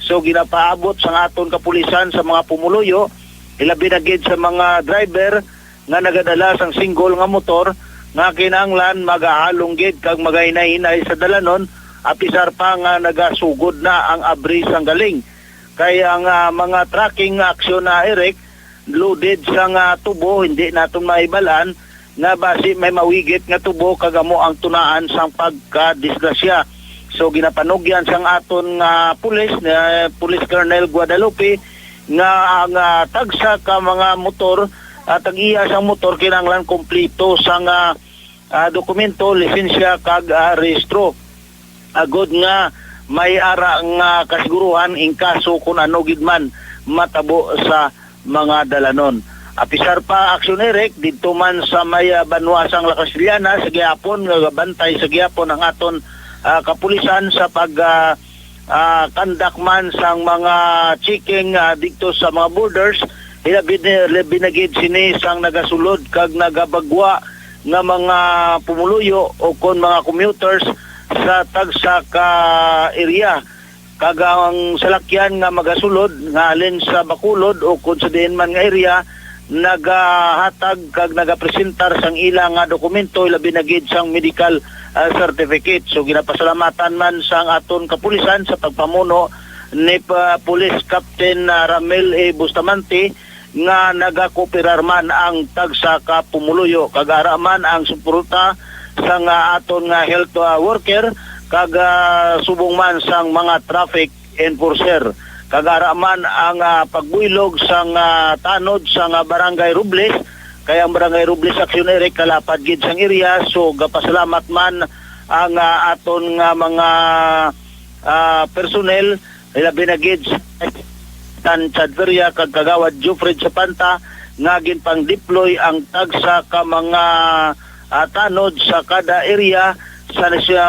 So, ginapaabot sang aton kapulisan sa mga pumuluyo, hilabi na gid sa mga driver nga nagadala sang single nga motor nga kinahanglan magahalong gid kag magahinay-hinay sa dalanon, apisar pa nga nagasugod na ang abri sang galing. Kay ang, ah, mga trucking nga aksyon na, Eric, loaded sang, ah, tubo, hindi naton mahibalaan nga basi may mawigit nga tubo kag amo ang tunaan sang pagkadisgrasya. So, ginapanugyan sang aton nga pulis, ni Police Colonel Guadalupe, nga ang, ah, tagsa ka mga motor, ah, tag-iya sang motor kinahanglan kompleto sang, ah, ah, dokumento, lisensya kag, ah, rehistro, agod nga may ara nga kasiguruhan in kaso kun ano gid man matabo sa mga dalanon. Apisar pa, Aksyon Eric, didto man sa may, ah, banwa sang La Castellana, sa gihapon nga gabantay sa gihapon ang aton, ah, kapulisan sa pag, ah, ah, conduct man sang mga checking, ah, didto sa mga borders, hilabi, hilabi na gid sini sang nagasulod kag nagabagwa nga mga pumuluyo o kon mga commuters sa tagsa ka area. Kag ang salakyan nga magasulod nga halin sa Bacolod o kon sa diin man nga area, nagahatag kag nagapresentar sang ila nga dokumento, labi na gid sang medical, ah, certificate. So, ginapasalamatan man sang aton kapulisan sa pagpamuno ni pa-, Police Captain, ah, Ramil A. Bustamante nga nagakooperar man ang tagsa ka pumuluyo, kag ara man ang suporta sang, ah, aton nga health, ah, worker, kag, ah, subong man sang mga traffic enforcer. Kag ara man ang, ah, pagbuylog sang, ah, tanod sang, ah, Barangay Robles, kay ang Barangay Robles, Aksyon Eric, kalapad gid sang area. So, gapasalamat man ang, ah, aton nga mga, ah, personnel, labi na gid si Tan Chad Feria kag Kagawad Jufred Sapanta, nga ginpang-deploy ang tagsa ka mga, ah, tanod sa kada area sa, sa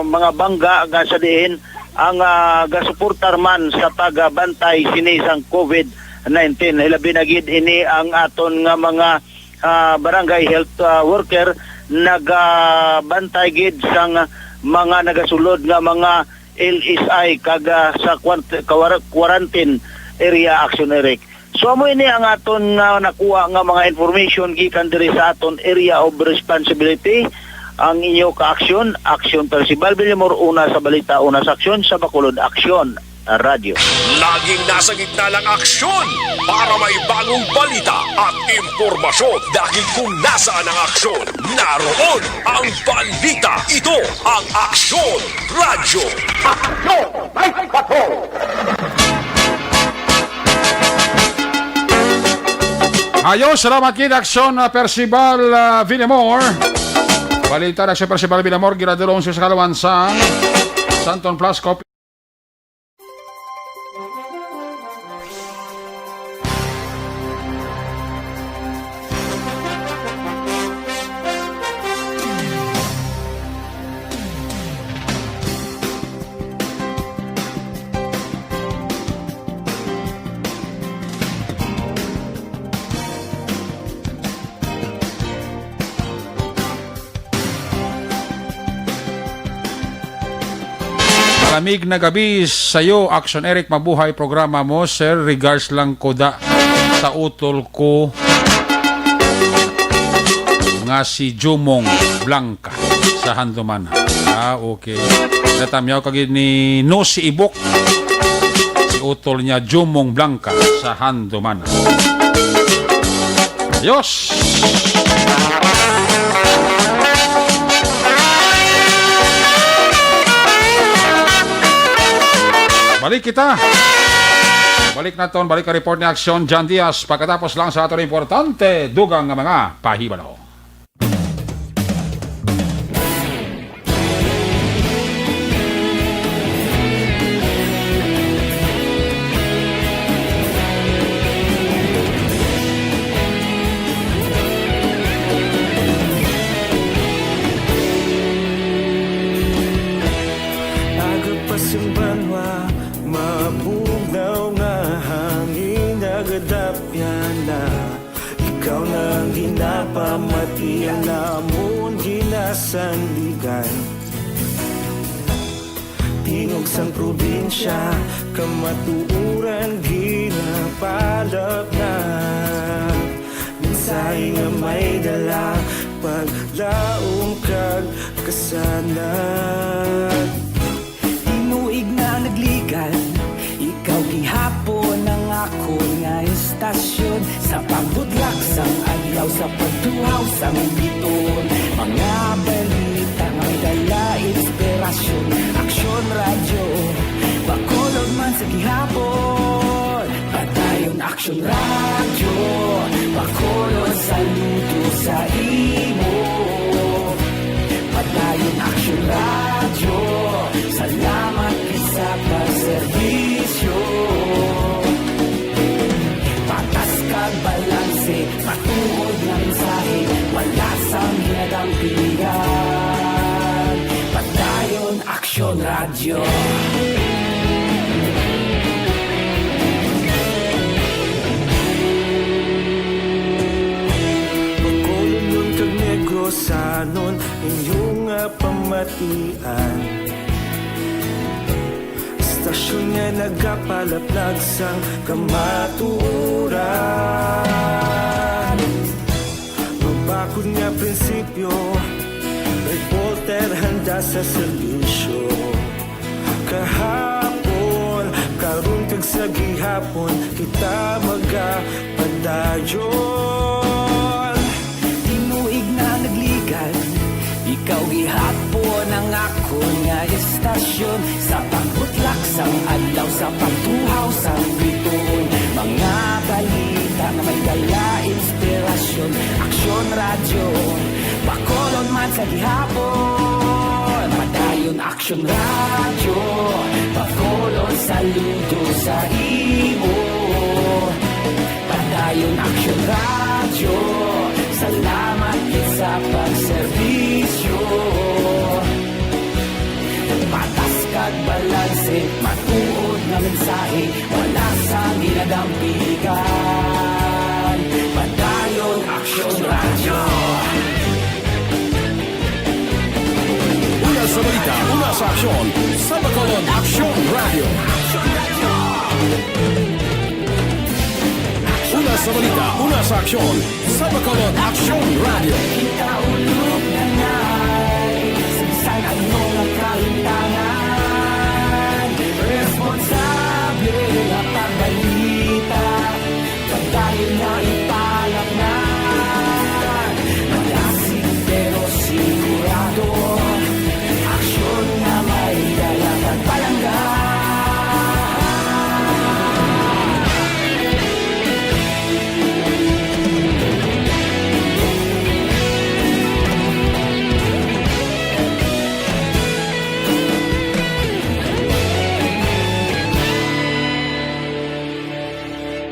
mga bangga nga sa diin ang, ah, gasuportar man sa pagbantay sini sang COVID nineteen. Hilabi na gid ini ang aton nga mga, ah, barangay health, ah, worker nagabantay gid sang mga nagasulod nga mga L S I kag, ah, sa kwant-, kawar-, quarantine area, Aksyon Eric. So, amo ini ang aton nga nakuha nga mga information gikan diri sa aton area of responsibility. Ang inyo ka-aksyon, Aksyon Percival Villamor, una sa balita, una sa aksyon, sa Bacolod Aksyon Radyo. Laging nasa gitna ng aksyon para may bagong balita at impormasyon, dahil kung nasaan ang aksyon, naroon ang balita. Ito ang Aksyon Radyo. Aksyon! May patrol! Ayo, salamat gid, Aksyon, ah, Percival, ah, Villamor. Balita na si Percival Villamor, giradulong sa Kalawan sa Santon Plus Copy. Lamig na gabi sayo, Action Eric. Mabuhay programa mo, sir. Regards lang ko da sa utol ko nga si Jumong Blanca sa Handumanan. Ah, okay. Natamyaw kag ni No si Ibok. Si utol niya, Jumong Blanca sa Handumanan. Dios! Balik kita. Balik naton, balik ang report ni Action John Diaz. Pagkatapos lang sa aton importante, dugang nga mga pahibalo. Aga pa sing banwa, mabugnaw nga hangin, nagadapyan na. Ikaw na ang ginapamatian namon, ginasandigan. Tingog sang probinsya, kamatuoran ginapalapnap. Mensahe nga may dala, paglaom kag kasanag. Tinuig na nagligad, ikaw gihapon ang akon nga istasyon. Sa pagbutlak sang adlaw, sa pagtuhaw sang biton, mga balita nga may dala inspirasyon. Aksyon Radyo, Bacolod man sa gihapon. Padayon Aksyon Radyo, Bacolod, saludo sa imo. Padayon Aksyon Radyo, salamat gid sa pagserbisyo. Patas kag balanse, matuod nga mensahe, wala sang ginadampigan. Padayon Aksyon Radyo. Bacolodnon kag Negrosanon, inyo nga pamatian. Istasyon nga nagapalaplag sang kamatuoran. Mabakod nga prinsipyo, reporter handa sa serbisyo. Kahapon, karon kag sa gihapon, kita magapadayon. Tinuig na nagligad, ikaw gihapon ang akon nga istasyon. Sa pagbutlak sang adlaw, sa pagtuhaw sang biton, mga balita nga may dala inspirasyon. Aksyon Radyo, Bacolod man sa gihapon. Padayon Aksyon Radyo, Bacolod, saludo sa imo. Padayon Aksyon Radyo, salamat gid sa pagserbisyo. Patas kag balanse, matuod nga mensahe, wala sang ginadampigan. Padayon Aksyon Radyo. Una sa balita, una sa aksyon, sa Bacolod Aksyon Radyo. Una sa balita, una sa aksyon, sa Bacolod Aksyon Radyo. Kita ulog na ngay, sa bisan ano nga kahimtangan, responsable nga pagbalita, pagdahil nga ipalaknag. Malasig pero sigurado, aksyon nga may dala kag palangga.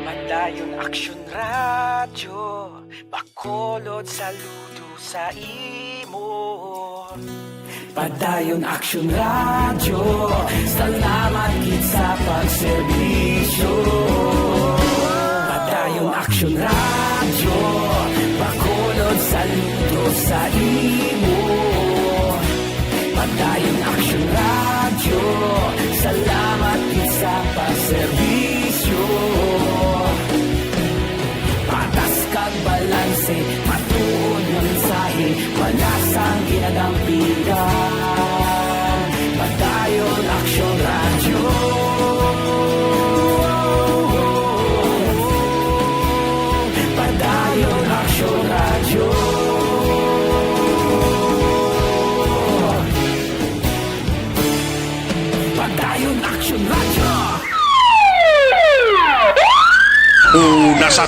Padayon Aksyon Radyo, Bacolod, saludo sa imo. Padayon Aksyon Radyo, salamat gid sa pagserbisyo. Padayon Aksyon Radyo, Bacolod, saludo sa imo. Padayon Aksyon Radyo,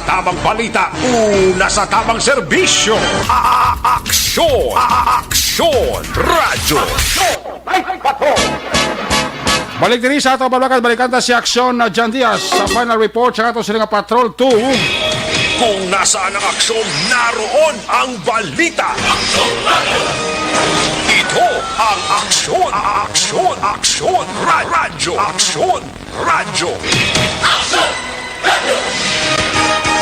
Tabang balita, una sa tabang serbisyo. A-, a-, aksyon, a-, a-, aksyon, radyo. Aksyon, Night Patrol. Balik diri sa ato, balakan, balikan ta si Aksyon na John Diaz sa final report sa ato sila nga Patrol two. Kung nasaan ang aksyon, naroon ang balita. Ito ang aksyon, a-, aksyon, aksyon, ra-, radyo, aksyon. Radyo.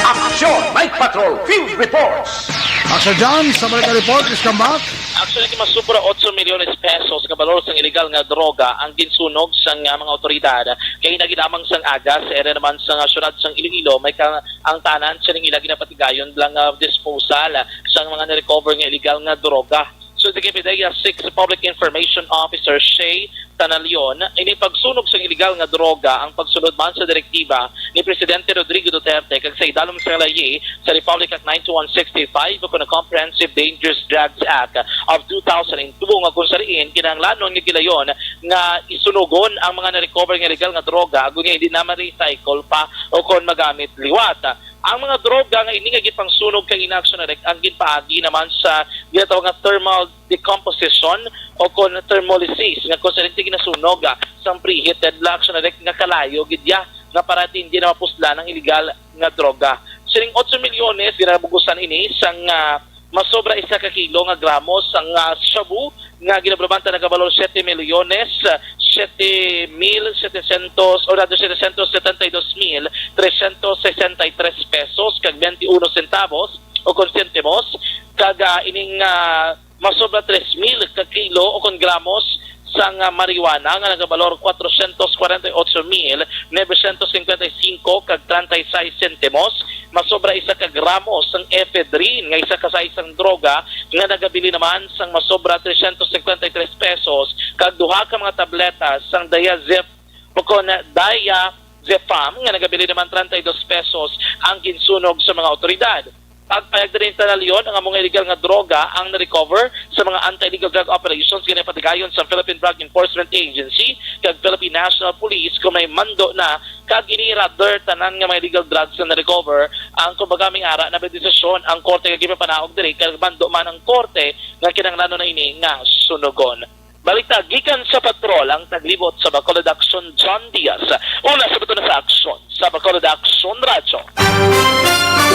Aksyon, Night Patrol, Field Reports. Aksyon dyan, sa balik report, please come back. Actually, masubra otso milyones pesos nga balor sang iligal nga droga ang ginsunog sang, ah, mga otoridad. Kay nagidamang sang aga, sa area naman sang, ah, syudad sang Iloilo, may ka-, ang tanan sining ila ginapatigayon lang, ah, disposal sang mga na-recover nga iligal nga droga. So, si K P D A six Public Information Officer Shay Tanalion, ini pagsunog sang iligal nga droga ang pagsunod man sa direktiba ni Presidente Rodrigo Duterte kag sa idalom sang layi sa Republic Act nine two one sixty-five o kon Comprehensive Dangerous Drugs Act of two thousand and two, nga kung sa diin kinahanglanon nga gilayon nga isunugon ang mga na-recover nga illegal nga droga, agod nga hindi na ma-recycle pa o kon magamit liwat. Ang mga droga nga ini nga gipangsunog kag inaksyon direct ang ginpaagi naman sa ginatawag nga thermal decomposition o kon thermolysis, nga kung sa diin ginasunog, ah, sang preheated la aksyon direct nga kalayo gid ya nga para hindi na mapuslan ang illegal nga droga. Sining otso milyones, ginabugusan ini sang, ah, masobra isa ka kilo nga gramo sang, ah, shabu nga ginabalumanta nagabalor siete milyones, ah, siete mil setecientos, o rather, setecientos setenta y dos mil trescientos sesenta y tres pesos kag veintiuno centavos o kon sentimos, kag, ah, ining, ah, masobra tres mil ka kilo o kon gramos sang, ah, marijuana nga nagabalor cuatrocientos cuarenta y ocho mil novecientos cincuenta y cinco kag treinta y seis centimos, masobra isa ka gramo sang ephedrine nga isa ka size sang droga nga nagabili naman sang masobra trescientos cincuenta y tres pesos, kag duha ka mga tableta sang diazep-, o kon diazepam nga nagabili naman treinta y dos pesos ang ginsunog sa mga awtoridad. Pagpayag diri ni Tanalion, ang amo nga illegal nga droga ang na-recover sa mga anti-illegal drug operations nga ginapatigayon sa Philippine Drug Enforcement Agency kag Philippine National Police, kon may mando na kag ini rather tanan nga mga illegal drugs nga na-recover, ang kumbaga may ara na may desisyon ang korte nga ginapanaog diri kag mando man ang korte nga kinahanglanon na ini nga sunugon. Balita gikan sa patrol, ang taglibot sa Bacolod Aksyon, John Diaz. Una sa buto na sa aksyon, sa Bacolod Aksyon Radyo.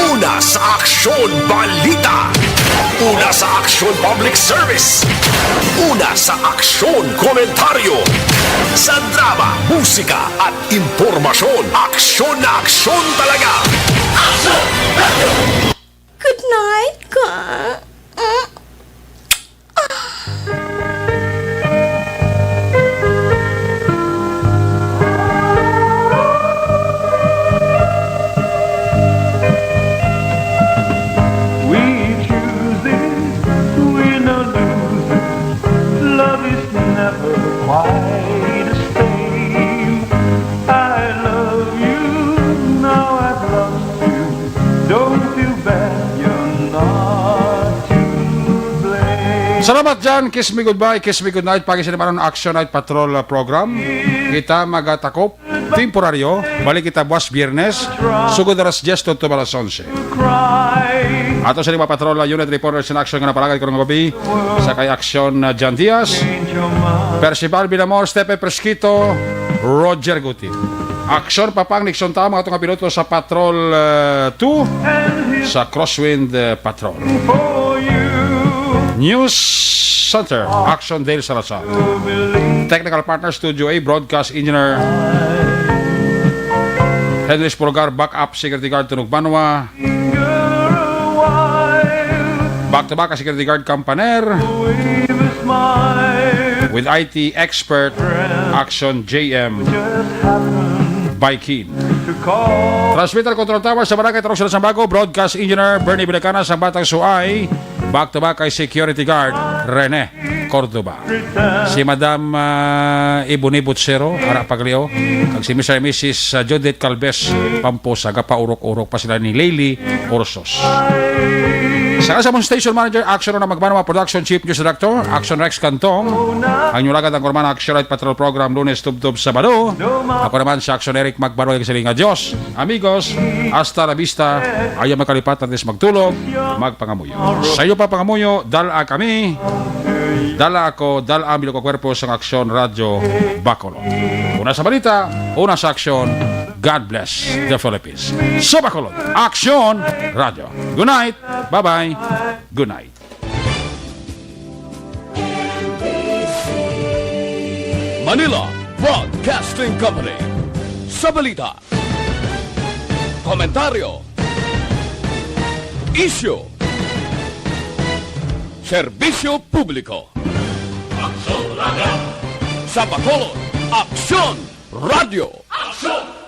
Una sa aksyon, balita. Una sa aksyon, public service. Una sa aksyon, komentaryo. Sa drama, musika, at impormasyon, aksyon na aksyon talaga. Good night, ka. Mm. We choose this, we no lose this. Love is never quite the same. I love you, now I've lost you. Don't feel bad, you're not to blame. Salamat dyan. Kiss me goodbye, kiss me goodnight. Pagi sa naman ang Action Night Patrol, uh, program. Kita magatakop temporaryo. Balik kita buwas Biyernes. Sugod alas diyes to alas onse. Ato sa lima patrol, uh, unit reporters in action nga napalagad karong gabi. Sa kay Action, uh, John Diaz, Percival Binamor, Stepe Presquito, Roger Guti. Aksyon pa pang Nixon Tao, mga tunga piloto sa Patrol, uh, two sa Crosswind, uh, Patrol. News Center, Action Dale Salazar. Technical partner, Studio A, broadcast engineer, Henry Spurgar, backup security guard, Tunog Banwa. Back to back, security guard, Campaner. With I T expert, Action J M Baikin. Transmitter Control Tower sa Barangay Tarong, Sila Sambago, broadcast engineer, Bernie Vilacana, sa Batang Suay. Back to back kay security guard, Rene Cordova. Si Madam, ah, Ebony Butsero, ara paglio, kag si Mister and Missus, ah, Judith Calves Pamposa, gapaurok-urok pa sila ni Lily Ursos. Sa, sa among station manager, Action na Magbanwa Production Chief News Director, Action Rex Cantong. Ang inyong lagad ang Kurman Action Night Patrol Program, Lunes tubtob Sabado. Ako naman si Action Eric Magbanwa, ang siling nga Diyos. Amigos, hasta la vista. Ayaw makalipat natin sa magtulog, magpangamuyo. Sa iyo pa pangamuyo, dala kami. Dala ako, dala ang bilog ko kwerpo sa Aksyon Radyo Bacolod. Una sa balita, una sa aksyon, God bless the Philippines. Sa Bacolod, Aksyon Radyo. Good night, bye-bye, good night. Manila Broadcasting Company. Sa balita, komentaryo, isyu, serbisyo publiko. Sa Bacolod, Aksyon Radyo. Aksyon!